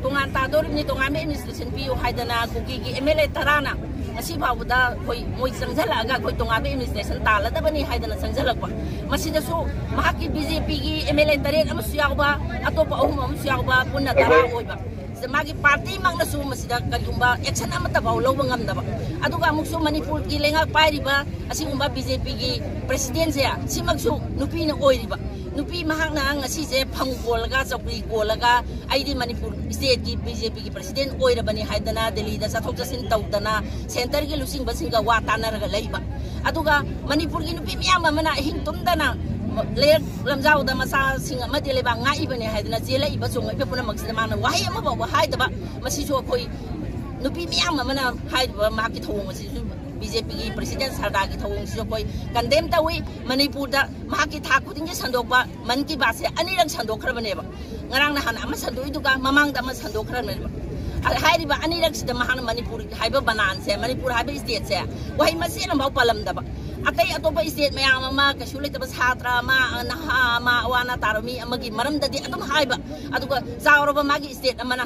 ꯇꯣꯉꯥꯟ ꯇꯥꯗꯣꯔꯤꯕꯅꯤ, ꯇꯣꯉꯥꯟꯕ ꯑꯦꯗꯃꯤꯅꯤꯁꯇ꯭ꯔꯦꯁꯟ ꯄꯤꯌꯨ ꯍꯥꯏꯗꯅ ꯀꯨꯀꯤꯒꯤ ꯑꯦꯝ ꯑꯦꯜ ꯑꯦ ꯇꯔꯥꯅ ꯉꯁꯤ ꯐꯥꯎꯕꯗ ꯑꯩꯈꯣꯏ, ꯃꯣꯏ ꯆꯪꯁꯤꯜꯂꯛꯑꯒ ꯑꯩꯈꯣꯏ ꯇꯣꯉꯥꯟꯕ ꯑꯦꯗꯃꯤꯅꯤꯁꯇ꯭ꯔꯦꯁꯟ ꯇꯥꯜꯂꯗꯕꯅꯤ ꯍꯥꯏꯗꯅ ꯆꯪꯁꯤꯜꯂꯛꯄ꯫ ꯃꯁꯤꯗꯁꯨ ꯃꯍꯥꯛꯀꯤ ꯕꯤ ꯖꯦ ꯄꯤꯒꯤ ꯑꯦꯝ ꯑꯦꯜ ꯑꯦ ꯇꯔꯦꯠ ꯑꯃꯁꯨ ꯌꯥꯎꯕ, ꯑꯇꯣꯞꯄ ꯑꯍꯨꯝ ꯑꯃꯁꯨ ꯌꯥꯎꯕ, ꯄꯨꯟꯅ ꯇꯔꯥ ꯑꯣꯏꯕ꯫ ꯁꯤꯗ ꯃꯥꯒꯤ ꯄꯥꯔꯇꯤꯃꯛꯅꯁꯨ ꯃꯁꯤꯗ ꯀꯔꯤꯒꯨꯝꯕ ꯑꯦꯛꯁꯟ ꯑꯃꯠꯇ ꯐꯥꯎ ꯂꯧꯕ ꯉꯝꯗꯕ꯫ ꯑꯗꯨꯒ ꯑꯃꯨꯛꯁꯨ ꯃꯅꯤꯄꯨꯔꯒꯤ ꯂꯩꯉꯥꯛ ꯄꯥꯏꯔꯤꯕ ꯑꯁꯤꯒꯨꯝꯕ ꯕꯤ ꯖꯦ ꯄꯤꯒꯤ ꯄ꯭ꯔꯦꯁꯤꯗꯦꯟꯁꯦ, ꯁꯤꯃꯛꯁꯨ ꯅꯨꯄꯤꯅ ꯑꯣꯏꯔꯤꯕ꯫ ꯅꯨꯄꯤ ꯃꯍꯥꯛꯅ ꯉꯁꯤꯁꯦ ꯐꯝ ꯀꯣꯜꯂꯒ, ꯆꯧꯀ꯭ꯔꯤ ꯀꯣꯜꯂꯒ, "ꯑꯩꯗꯤ ꯃꯅꯤꯄꯨꯔ ꯁ꯭ꯇꯦꯠꯀꯤ ꯕꯤ ꯖꯦ ꯄꯤꯒꯤ ꯄ꯭ꯔꯦꯁꯤꯗꯦꯟ ꯑꯣꯏꯔꯕꯅꯤ" ꯍꯥꯏꯗꯅ ꯗꯦꯜꯂꯤꯗ ꯆꯠꯊꯣꯛ ꯆꯠꯁꯤꯟ ꯇꯧꯗꯅ, ꯁꯦꯟꯇꯔꯒꯤ ꯂꯨꯆꯤꯡꯕꯁꯤꯡꯒ ꯋꯥ ꯇꯥꯟꯅꯔꯒ ꯂꯩꯕ꯫ ꯑꯗꯨꯒ ꯃꯅꯤꯄꯨꯔꯒꯤ ꯅꯨꯄꯤ ꯃꯌꯥꯝ ꯑꯃꯅ ꯑꯍꯤꯡ ꯇꯨꯝꯗꯅ ꯂꯩꯔꯛ ꯂꯝꯖꯥꯎꯗ ꯃꯆꯥꯁꯤꯡ ꯑꯃꯗꯤ ꯂꯩꯕꯥꯛ ꯉꯥꯛꯏꯕꯅꯤ ꯍꯥꯏꯗꯅ ꯆꯦꯜꯂꯛꯏꯕ ꯆꯣꯡꯂꯛꯏꯕ ꯄꯨꯝꯅꯃꯛꯁꯤꯗ ꯃꯥꯅ ꯋꯥꯍꯩ ꯑꯃꯐꯥꯎꯕ ꯍꯥꯏꯗꯕ꯫ ꯃꯁꯤꯁꯨ ꯑꯩꯈꯣꯏ ꯅꯨꯄꯤ ꯃꯌꯥꯝ ꯑꯃꯅ ꯍꯥꯏꯔꯤꯕ ꯃꯍꯥꯛꯀꯤ ꯊꯧꯑꯣꯡ ꯑꯁꯤꯁꯨ, ꯕꯤ ꯖꯦ ꯄꯤꯒꯤ ꯄ꯭ꯔꯦꯁꯤꯗꯦꯟ ꯁꯔꯗꯥꯔꯒꯤ ꯊꯧꯑꯣꯡꯁꯤꯁꯨ ꯑꯩꯈꯣꯏ ꯀꯟꯗꯦꯝ ꯇꯧꯏ꯫ ꯃꯅꯤꯄꯨꯔꯗ ꯃꯍꯥꯛꯀꯤ ꯊꯥ ꯈꯨꯗꯤꯡꯒꯤ ꯁꯟꯗꯣꯛꯄ ꯃꯟ ꯀꯤ ꯕꯥꯠꯁꯦ ꯑꯅꯤꯔꯛ ꯁꯟꯗꯣꯛꯈ꯭ꯔꯕꯅꯦꯕ꯫ ꯉꯔꯥꯡ ꯅꯍꯥꯟ ꯑꯃ ꯁꯟꯗꯣꯛꯏꯗꯨꯒ ꯃꯃꯥꯡꯗ ꯑꯃ ꯁꯟꯗꯣꯛꯈ꯭ꯔꯕꯅꯦꯕ꯫ ꯑ, ꯍꯥꯏꯔꯤꯕ ꯑꯅꯤꯔꯛꯁꯤꯗ ꯃꯍꯥꯛꯅ ꯃꯅꯤꯄꯨꯔ ꯍꯥꯏꯕ ꯕꯅꯥꯟꯁꯦ, ꯃꯅꯤꯄꯨꯔ ꯍꯥꯏꯕ ꯁ꯭ꯇꯦꯠꯁꯦ ꯋꯥꯍꯩ ꯃꯆꯦꯠ ꯑꯃꯐꯥꯎ ꯄꯜꯂꯝꯗꯕ꯫ ꯑꯇꯩ ꯑꯇꯣꯞꯄ ꯁ꯭ꯇꯦꯠ ꯃꯌꯥꯝ ꯑꯃ, ꯀꯩꯁꯨ ꯂꯩꯇꯕ ꯁꯥꯇ꯭ꯔ ꯑꯃ, ꯅꯍꯥ ꯑꯃ, ꯑꯋꯥ ꯑꯅꯥ ꯇꯥꯔꯕ ꯃꯤ ꯑꯃꯒꯤ ꯃꯔꯝꯗꯗꯤ ꯑꯗꯨꯝ ꯍꯥꯏꯕ, ꯑꯗꯨꯒ ꯆꯥꯎꯔꯕ ꯃꯥꯒꯤ ꯁ꯭ꯇꯦꯠ ꯑꯃꯅ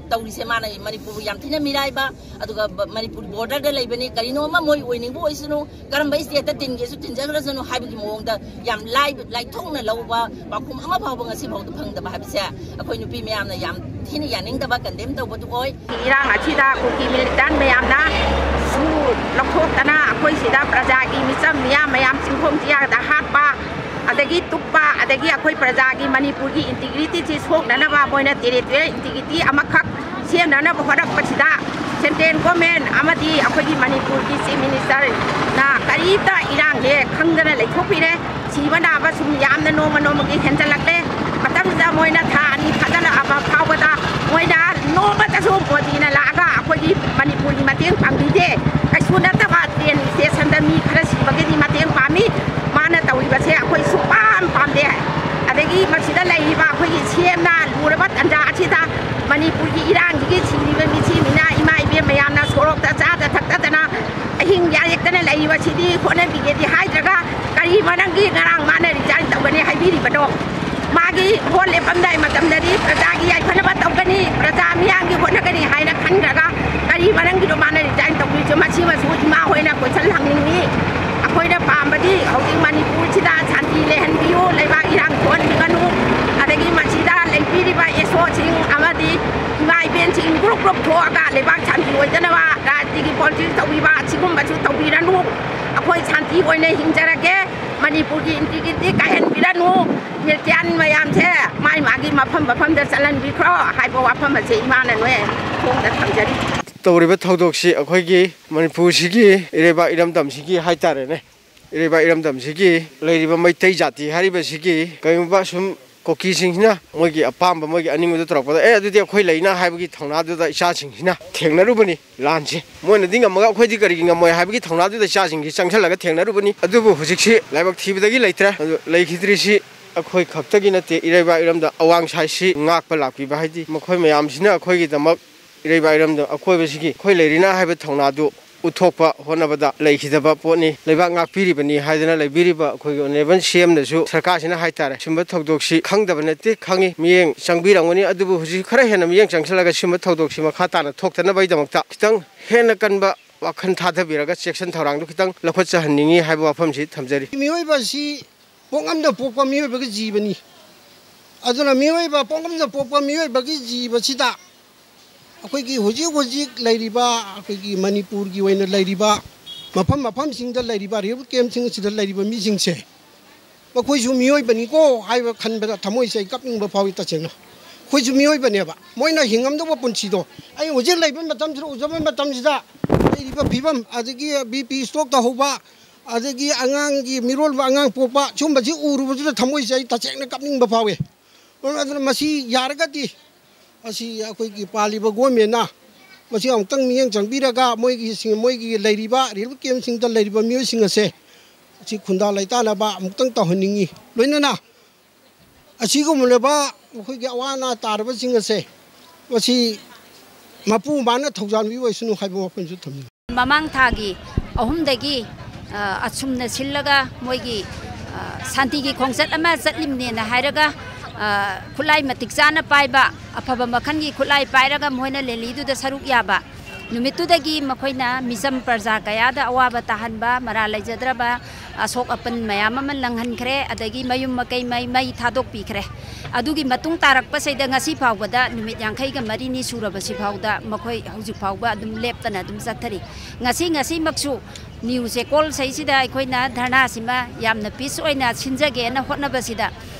ꯇꯧꯔꯤꯁꯦ, ꯃꯥꯅ ꯃꯅꯤꯄꯨꯔꯕꯨ ꯌꯥꯝ ꯊꯤꯅ ꯃꯤꯔꯥꯏꯕ, ꯑꯗꯨꯒ ꯕ-, ꯃꯅꯤꯄꯨꯔ ꯕꯣꯔꯗꯔꯗ ꯂꯩꯕꯅꯤ, ꯀꯔꯤꯅꯣ ꯑꯃ ꯃꯣꯏ ꯑꯣꯏꯅꯤꯡꯕ ꯑꯣꯏꯁꯅꯨ, ꯀꯔꯝꯕ ꯁ꯭ꯇꯦꯠꯇ ꯇꯤꯟꯒꯦꯁꯨ ꯇꯤꯟꯖꯈ꯭ꯔꯁꯅꯨ ꯍꯥꯏꯕꯒꯤ ꯃꯑꯣꯡꯗ ꯌꯥꯝ ꯂꯥꯏꯕ, ꯂꯥꯏꯊꯣꯛꯅ ꯂꯧꯕ ꯄꯥꯎꯈꯨꯝ ꯑꯃ ꯐꯥꯎꯕ ꯉꯁꯤ ꯐꯥꯎꯗ ꯐꯪꯗꯕ ꯍꯥꯏꯕꯁꯦ ꯑꯩꯈꯣꯏ ꯅꯨꯄꯤ ꯃꯌꯥꯝꯅ ꯌꯥꯝ ꯊꯤꯅ ꯌꯥꯅꯤꯡꯗꯕ, ꯀꯟꯗꯦꯝ ꯇꯧꯕꯗꯨ ꯑꯣꯏ꯫ ꯏꯔꯥꯡ ꯑꯁꯤꯗ ꯀꯨꯀꯤ ꯃꯤꯂꯤꯇꯦꯟ ꯃꯌꯥꯝꯅ ꯁꯨ ꯂꯧꯊꯣꯛꯇꯅ ꯑꯩꯈꯣꯏ ꯁꯤꯗ ꯄ꯭ꯔꯖꯥꯒꯤ ꯃꯤꯆꯝ ꯃꯤꯌꯥꯝ ꯃꯌꯥꯝ ꯆꯤꯡꯈꯣꯡ ꯆꯤꯌꯥꯗ ꯍꯥꯠꯄ, ꯑꯗꯒꯤ ꯇꯨꯞꯄ, ꯑꯗꯒꯤ ꯑꯩꯈꯣꯏ ꯄ꯭ꯔꯖꯥꯒꯤ ꯃꯅꯤꯄꯨꯔꯒꯤ ꯏꯟꯇꯤꯒ꯭ꯔꯤꯇꯤꯁꯤ ꯁꯣꯛꯅꯅꯕ ꯃꯣꯏꯅ ꯇꯦꯔꯤꯇꯣꯔꯤꯌꯦꯜ ꯏꯟꯇꯤꯒ꯭ꯔꯤꯇꯤ ꯑꯃꯈꯛ ꯁꯦꯝꯅꯅꯕ ꯍꯣꯠꯅꯔꯛꯄꯁꯤꯗ ꯁꯦꯟꯇ꯭ꯔꯦꯜ ꯒꯣꯔꯃꯦꯟ ꯑꯃꯗꯤ ꯑꯩꯈꯣꯏꯒꯤ ꯃꯅꯤꯄꯨꯔꯒꯤ ꯆꯤꯐ ꯃꯤꯅꯤꯁꯇꯔꯅ ꯀꯔꯤꯝꯇ ꯏꯔꯥꯡꯁꯦ ꯈꯪꯗꯅ ꯂꯩꯊꯣꯛꯄꯤꯔꯦ꯫ ꯁꯤꯕ ꯅꯥꯕ ꯁꯨꯝ ꯌꯥꯝꯅ ꯅꯣꯡꯃ ꯅꯣꯡꯃꯒꯤ ꯍꯦꯟꯖꯜꯂꯛꯂꯦ꯫ ꯃꯇꯝꯁꯤꯗ ꯃꯣꯏꯅ ꯊꯥ ꯑꯅꯤ ꯊꯥꯖꯤꯜꯂꯛꯑꯕ ꯐꯥꯎꯕꯗ ꯃꯣꯏꯅ ꯅꯣꯡꯃꯇꯁꯨ ꯃꯣꯗꯤꯅ ꯂꯥꯛꯑꯒ ꯑꯩꯈꯣꯏꯒꯤ ꯃꯅꯤꯄꯨꯔꯒꯤ ꯃꯇꯦꯡ ꯄꯥꯡꯕꯤꯗꯦ꯫ ꯀꯩꯁꯨ ꯅꯠꯇꯕ ꯇ꯭ꯔꯦꯟ ꯁ꯭ꯇꯦꯁꯟꯗ ꯃꯤ ꯈꯔ ꯁꯤꯕꯒꯤꯗꯤ ꯃꯇꯦꯡ ꯄꯥꯡꯉꯤ꯫ ꯃꯥꯅ ꯇꯧꯔꯤꯕꯁꯦ ꯑꯩꯈꯣꯏ ꯁꯨꯡꯄꯥꯝ ꯄꯥꯝꯗꯦ꯫ ꯑꯗꯒꯤ ꯃꯁꯤꯗ ꯂꯩꯔꯤꯕ ꯑꯩꯈꯣꯏꯒꯤ ꯁꯤ ꯑꯦꯝꯅ ꯂꯨꯔꯕ ꯇꯟꯖꯥ ꯑꯁꯤꯗ ꯃꯅꯤꯄꯨꯔꯒꯤ ꯏꯔꯥꯡꯁꯤꯒꯤ ꯁꯤꯔꯤꯕ ꯃꯤꯁꯤ ꯃꯤꯅ ꯏꯃꯥ ꯏꯕꯦꯟ ꯃꯌꯥꯝꯅ ꯁꯣꯔꯣꯛꯇ ꯆꯥꯗ ꯊꯛꯇꯗꯅ ꯑꯍꯤꯡ ꯌꯥꯔꯦꯛꯇꯅ ꯂꯩꯔꯤꯕꯁꯤꯗꯤ ꯍꯣꯠꯅꯕꯤꯒꯦꯗꯤ ꯍꯥꯏꯗ꯭ꯔꯒ ꯀꯔꯤ ꯃꯔꯝꯒꯤ ꯉꯔꯥꯡ ꯃꯥꯅ ꯔꯤꯖꯥꯏꯟ ꯇꯧꯒꯅꯤ ꯍꯥꯏꯕꯤꯔꯤꯕꯅꯣ? ꯃꯥꯒꯤ ꯚꯣꯠ ꯂꯦꯞꯄꯝꯗꯥꯏ ꯃꯇꯝꯗꯗꯤ ꯄ꯭ꯔꯖꯥꯒꯤ ꯌꯥꯏꯐꯅꯕ ꯇꯧꯒꯅꯤ, ꯄ꯭ꯔꯖꯥ ꯃꯤꯌꯥꯝꯒꯤ ꯍꯣꯠꯅꯒꯅꯤ ꯍꯥꯏꯅ ꯈꯟꯈ꯭ꯔꯒ ꯀꯔꯤ ꯃꯔꯝꯒꯤꯅꯣ ꯃꯥꯅ ꯔꯤꯖꯥꯏꯟ ꯇꯧꯕꯤꯔꯤꯁꯦ? ꯃꯁꯤꯃꯁꯨ ꯏꯃꯥ ꯍꯣꯏꯅ ꯀꯣꯏꯁꯟ ꯍꯪꯅꯤꯡꯉꯤ꯫ ꯑꯩꯈꯣꯏꯅ ꯄꯥꯝꯕꯗꯤ ꯍꯧꯖꯤꯛ ꯃꯅꯤꯄꯨꯔꯁꯤꯗ ꯁꯥꯟꯇꯤ ꯂꯩꯍꯟꯕꯤꯌꯨ, ꯂꯩꯕꯥꯛ ꯏꯔꯥꯡ ꯊꯣꯛꯍꯟꯕꯤꯒꯅꯨ, ꯑꯗꯒꯤ ꯃꯁꯤꯗ ꯂꯩꯕꯤꯔꯤꯕ ꯑꯦꯁ ꯑꯣꯁꯤꯡ ꯑꯃꯗꯤ ꯏꯃꯥ ꯏꯕꯦꯟꯁꯤꯡ ꯒ꯭ꯔꯨꯞ ꯒ꯭ꯔꯨꯞ ꯊꯣꯛꯑꯒ ꯂꯩꯕꯥꯛ ꯁꯥꯟꯇꯤ ꯑꯣꯏꯗꯅꯕ ꯔꯥꯖꯅꯤꯇꯤꯒꯤ ꯄꯣꯂꯤꯇꯤꯛꯁ ꯇꯧꯕꯤꯕ ꯑꯁꯤꯒꯨꯝꯕꯁꯨ ꯇꯧꯕꯤꯔꯅꯨ꯫ ꯑꯩꯈꯣꯏ ꯁꯥꯟꯇꯤ ꯑꯣꯏꯅ ꯍꯤꯡꯖꯔꯒꯦ꯫ ꯃꯅꯤꯄꯨꯔꯒꯤ ꯏꯟꯇꯤꯒ꯭ꯔꯤꯇꯤ ꯀꯥꯏꯍꯟꯕꯤꯔꯅꯨ꯫ ꯃꯤꯂꯤꯇꯦꯟ ꯃꯌꯥꯝꯁꯦ ꯃꯥꯏ ꯃꯥꯒꯤ ꯃꯐꯝ ꯃꯐꯝꯗ ꯆꯠꯍꯟꯕꯤꯈ꯭ꯔꯣ ꯍꯥꯏꯕ ꯋꯥꯐꯝ ꯑꯁꯦ ꯏꯃꯥꯅ ꯅꯣꯏ ꯈꯣꯡꯗ ꯊꯝꯖꯔꯤ꯫ ꯇꯧꯔꯤꯕ ꯊꯧꯗꯣꯛꯁꯤ ꯑꯩꯈꯣꯏꯒꯤ ꯃꯅꯤꯄꯨꯔꯁꯤꯒꯤ ꯏꯔꯩꯕꯥꯛ ꯏꯔꯝꯗꯝꯁꯤꯒꯤ ꯍꯥꯏꯇꯥꯔꯦꯅꯦ, ꯏꯔꯩꯕꯥꯛ ꯏꯔꯝꯗꯝꯁꯤꯒꯤ ꯂꯩꯔꯤꯕ ꯃꯩꯇꯩ ꯖꯥꯇꯤ ꯍꯥꯏꯔꯤꯕꯁꯤꯒꯤ ꯀꯔꯤꯒꯨꯝꯕ ꯁꯨꯝ ꯀꯨꯀꯤꯁꯤꯡꯁꯤꯅ ꯃꯣꯏꯒꯤ ꯑꯄꯥꯝꯕ, ꯃꯣꯏꯒꯤ ꯑꯅꯤꯡꯕꯗꯨ ꯇꯧꯔꯛꯄꯗ, "ꯑꯦ, ꯑꯗꯨꯗꯤ ꯑꯩꯈꯣꯏ ꯂꯩꯅ" ꯍꯥꯏꯕꯒꯤ ꯊꯧꯅꯥꯗꯨꯗ ꯏꯆꯥꯁꯤꯡꯁꯤꯅ ꯊꯦꯡꯅꯔꯨꯕꯅꯤ ꯂꯥꯟꯁꯦ꯫ ꯃꯣꯏꯅꯗꯤ ꯉꯝꯃꯒ ꯑꯩꯈꯣꯏꯗꯤ ꯀꯔꯤꯒꯤ ꯉꯝꯃꯣꯏ ꯍꯥꯏꯕꯒꯤ ꯊꯧꯅꯥꯗꯨꯗ ꯏꯆꯥꯁꯤꯡꯁꯤ ꯆꯪꯁꯤꯜꯂꯒ ꯊꯦꯡꯅꯔꯨꯕꯅꯤ꯫ ꯑꯗꯨꯕꯨ ꯍꯧꯖꯤꯛꯁꯤ ꯂꯥꯏꯕꯛ ꯊꯤꯕꯗꯒꯤ ꯂꯩꯇ꯭ꯔꯦ꯫ ꯑꯗꯨ ꯂꯩꯈꯤꯗ꯭ꯔꯤꯁꯤ ꯑꯩꯈꯣꯏ ꯈꯛꯇꯒꯤ ꯅꯠꯇꯦ, ꯏꯔꯩꯕꯥꯛ ꯏꯔꯝꯗꯝ ꯑꯋꯥꯡ ꯁꯥꯏꯁꯤ ꯉꯥꯛꯄ ꯂꯥꯛꯄꯤꯕ ꯍꯥꯏꯗꯤ ꯃꯈꯣꯏ ꯃꯌꯥꯝꯁꯤꯅ ꯑꯩꯈꯣꯏꯒꯤꯗꯃꯛ ꯏꯔꯩꯕꯥꯛ ꯏꯔꯝꯗꯝ ꯑꯀꯣꯏꯕꯁꯤꯒꯤ ꯑꯩꯈꯣꯏ ꯂꯩꯔꯤꯅ ꯍꯥꯏꯕ ꯊꯧꯅꯥꯗꯨ ꯎꯠꯊꯣꯛꯄ ꯍꯣꯠꯅꯕꯗ ꯂꯩꯈꯤꯗꯕ ꯄꯣꯠꯅꯤ꯫ ꯂꯩꯕꯥꯛ ꯉꯥꯛꯄꯤꯔꯤꯕꯅꯤ ꯍꯥꯏꯗꯅ ꯂꯩꯕꯤꯔꯤꯕ ꯑꯩꯈꯣꯏꯒꯤ ꯑꯣꯅꯔꯦꯕꯜ ꯁꯤ ꯑꯦꯝꯅꯁꯨ ꯁꯔꯀꯥꯔꯁꯤꯅ ꯍꯥꯏꯇꯥꯔꯦ, ꯁꯤꯒꯨꯝꯕ ꯊꯧꯗꯣꯛꯁꯤ ꯈꯪꯗꯕ ꯅꯠꯇꯦ, ꯈꯪꯉꯤ, ꯃꯤꯠꯌꯦꯡ ꯆꯪꯕꯤꯔꯝꯒꯅꯤ꯫ ꯑꯗꯨꯕꯨ ꯍꯧꯖꯤꯛ ꯈꯔ ꯍꯦꯟꯅ ꯃꯤꯠꯌꯦꯡ ꯆꯪꯁꯤꯜꯂꯒ ꯁꯤꯒꯨꯝꯕ ꯊꯧꯗꯣꯛꯁꯤ ꯃꯈꯥ ꯇꯥꯅ ꯊꯣꯛꯇꯅꯕꯒꯤꯗꯃꯛꯇ ꯈꯤꯇꯪ ꯍꯦꯟꯅ ꯀꯟꯕ ꯋꯥꯈꯜ ꯊꯥꯗꯕꯤꯔꯒ ꯆꯦꯛꯁꯤꯟ ꯊꯧꯔꯥꯡꯗꯨ ꯈꯤꯇꯪ ꯂꯧꯈꯠꯆꯍꯟꯅꯤꯡꯉꯤ ꯍꯥꯏꯕ ꯋꯥꯐꯝꯁꯤ ꯊꯝꯖꯔꯤ꯫ ꯃꯤꯑꯣꯏꯕ ꯑꯁꯤ ꯄꯣꯛꯉꯝꯗ ꯄꯣꯛꯄ ꯃꯤꯑꯣꯏꯕꯒꯤ ꯖꯤꯕꯅꯤ꯫ ꯑꯗꯨꯅ ꯃꯤꯑꯣꯏꯕ ꯄꯣꯛꯉꯝꯗ ꯄꯣꯛꯄ ꯃꯤꯑꯣꯏꯕꯒꯤ ꯖꯤꯕꯁꯤꯗ ꯑꯩꯈꯣꯏꯒꯤ ꯍꯧꯖꯤꯛ ꯍꯧꯖꯤꯛ ꯂꯩꯔꯤꯕ, ꯑꯩꯈꯣꯏꯒꯤ ꯃꯅꯤꯄꯨꯔꯒꯤ ꯑꯣꯏꯅ ꯂꯩꯔꯤꯕ ꯃꯐꯝ ꯃꯐꯝꯁꯤꯡꯗ ꯂꯩꯔꯤꯕ ꯔꯤꯂꯤꯐ ꯀꯦꯝꯁꯤꯡ ꯑꯁꯤꯗ ꯂꯩꯔꯤꯕ ꯃꯤꯁꯤꯡꯁꯦ, ꯃꯈꯣꯏꯁꯨ ꯃꯤꯑꯣꯏꯕꯅꯤꯀꯣ ꯍꯥꯏꯕ ꯈꯟꯕꯗ ꯊꯃꯣꯏꯁꯦ ꯑꯩ ꯀꯞꯅꯤꯡꯕ ꯐꯥꯎꯏ ꯇꯁꯦꯡꯅ꯫ ꯑꯩꯈꯣꯏꯁꯨ ꯃꯤꯑꯣꯏꯕꯅꯦꯕ, ꯃꯣꯏꯅ ꯍꯤꯡꯉꯝꯗꯧꯕ ꯄꯨꯟꯁꯤꯗꯣ꯫ ꯑꯩ ꯍꯧꯖꯤꯛ ꯂꯩꯕ ꯃꯇꯝꯁꯤꯗ, ꯎꯖꯕ ꯃꯇꯝꯁꯤꯗ ꯂꯩꯔꯤꯕ ꯐꯤꯕꯝ, ꯑꯗꯒꯤ ꯕꯤ ꯄꯤ ꯁ꯭ꯇ꯭ꯔꯣꯛ ꯇꯧꯍꯧꯕ, ꯑꯗꯒꯤ ꯑꯉꯥꯡꯒꯤ, ꯃꯤꯔꯣꯜꯕ ꯑꯉꯥꯡ ꯄꯣꯛꯄ, ꯁꯤꯒꯨꯝꯕꯁꯤ ꯎꯔꯨꯕꯁꯤꯗ ꯊꯃꯣꯏꯁꯦ ꯑꯩ ꯇꯁꯦꯡꯅ ꯀꯞꯅꯤꯡꯕ ꯐꯥꯎꯏ꯫ ꯑꯗꯨꯅ ꯃꯁꯤ ꯌꯥꯔꯒꯗꯤ ꯑꯁꯤ ꯑꯩꯈꯣꯏꯒꯤ ꯄꯥꯜꯂꯤꯕ ꯒꯣꯔꯃꯦꯟꯅ ꯃꯁꯤ ꯑꯃꯨꯛꯇꯪ ꯃꯤꯠꯌꯦꯡ ꯆꯪꯕꯤꯔꯒ ꯃꯣꯏꯒꯤ ꯁꯤꯡ-, ꯃꯣꯏꯒꯤ ꯂꯩꯔꯤꯕ ꯔꯤꯂꯤꯐ ꯀꯦꯝꯁꯤꯡꯗ ꯂꯩꯔꯤꯕ ꯃꯤꯑꯣꯏꯁꯤꯡ ꯑꯁꯦ ꯑꯁꯤ ꯈꯨꯟꯗꯥ ꯂꯩꯇꯥꯅꯕ ꯑꯃꯨꯛꯇꯪ ꯇꯧꯍꯟꯅꯤꯡꯉꯤ꯫ ꯂꯣꯏꯅꯅ ꯑꯁꯤꯒꯨꯝꯂꯕ ꯑꯩꯈꯣꯏꯒꯤ ꯑꯋꯥ ꯑꯅꯥ ꯇꯥꯔꯕꯁꯤꯡ ꯑꯁꯦ ꯃꯁꯤ ꯃꯄꯨ ꯃꯥꯅ ꯊꯧꯖꯥꯟꯕꯤꯕ ꯑꯣꯏꯁꯅꯨ ꯍꯥꯏꯕ ꯋꯥꯐꯝꯁꯨ ꯊꯝꯖꯅꯤꯡꯏ꯫ ꯃꯃꯥꯡ ꯊꯥꯒꯤ ꯑꯍꯨꯝꯗꯒꯤ, ꯑ, ꯑꯁꯨꯝꯅ ꯁꯤꯜꯂꯒ ꯃꯣꯏꯒꯤ, ꯁꯥꯟꯇꯤꯒꯤ ꯈꯣꯡꯆꯠ ꯑꯃ ꯆꯠꯂꯤꯕꯅꯦꯅ ꯍꯥꯏꯔꯒ, ꯑ, ꯈꯨꯠꯂꯥꯏ ꯃꯇꯤꯛ ꯆꯥꯅ ꯄꯥꯏꯕ, ꯑꯐꯕ ꯃꯈꯜꯒꯤ ꯈꯨꯠꯂꯥꯏ ꯄꯥꯏꯔꯒ ꯃꯈꯣꯏꯅ ꯔꯦꯂꯤꯗꯨꯗ ꯁꯔꯨꯛ ꯌꯥꯕ꯫ ꯅꯨꯃꯤꯠꯇꯨꯗꯒꯤ ꯃꯈꯣꯏꯅ ꯃꯤꯆꯝ ꯄ꯭ꯔꯖꯥ ꯀꯌꯥꯗ ꯑꯋꯥꯕ ꯇꯥꯍꯟꯕ, ꯃꯔꯥꯜ ꯂꯩꯖꯗ꯭ꯔꯕ ꯑꯁꯣꯛ ꯑꯄꯟ ꯃꯌꯥꯝ ꯑꯃ ꯅꯪꯍꯟꯈ꯭ꯔꯦ, ꯑꯗꯒꯤ ꯃꯌꯨꯝ ꯃꯀꯩ ꯃꯩ, ꯃꯩ ꯊꯥꯗꯣꯛꯄꯤꯈ꯭ꯔꯦ꯫ ꯑꯗꯨꯒꯤ ꯃꯇꯨꯡ ꯇꯥꯔꯛꯄꯁꯤꯗ ꯉꯁꯤ ꯐꯥꯎꯕꯗ ꯅꯨꯃꯤꯠ ꯌꯥꯡꯈꯩꯒ ꯃꯔꯤꯅꯤ ꯁꯨꯔꯕꯁꯤ ꯐꯥꯎꯗ ꯃꯈꯣꯏ ꯍꯧꯖꯤꯛ ꯐꯥꯎꯕ ꯑꯗꯨꯝ ꯂꯦꯞꯇꯅ ꯑꯗꯨꯝ ꯆꯠꯊꯔꯤ꯫ ꯉꯁꯤ, ꯉꯁꯤꯃꯛꯁꯨ ꯅ꯭ꯌꯨ ꯆꯦꯀꯣꯜꯁꯩꯁꯤꯗ ꯑꯩꯈꯣꯏꯅ ꯙꯔꯅꯥꯁꯤꯃ ꯌꯥꯝꯅ ꯄꯤꯁ ꯑꯣꯏꯅ ꯁꯤꯟꯖꯒꯦꯅ ꯍꯣꯠꯅꯕꯁꯤꯗ,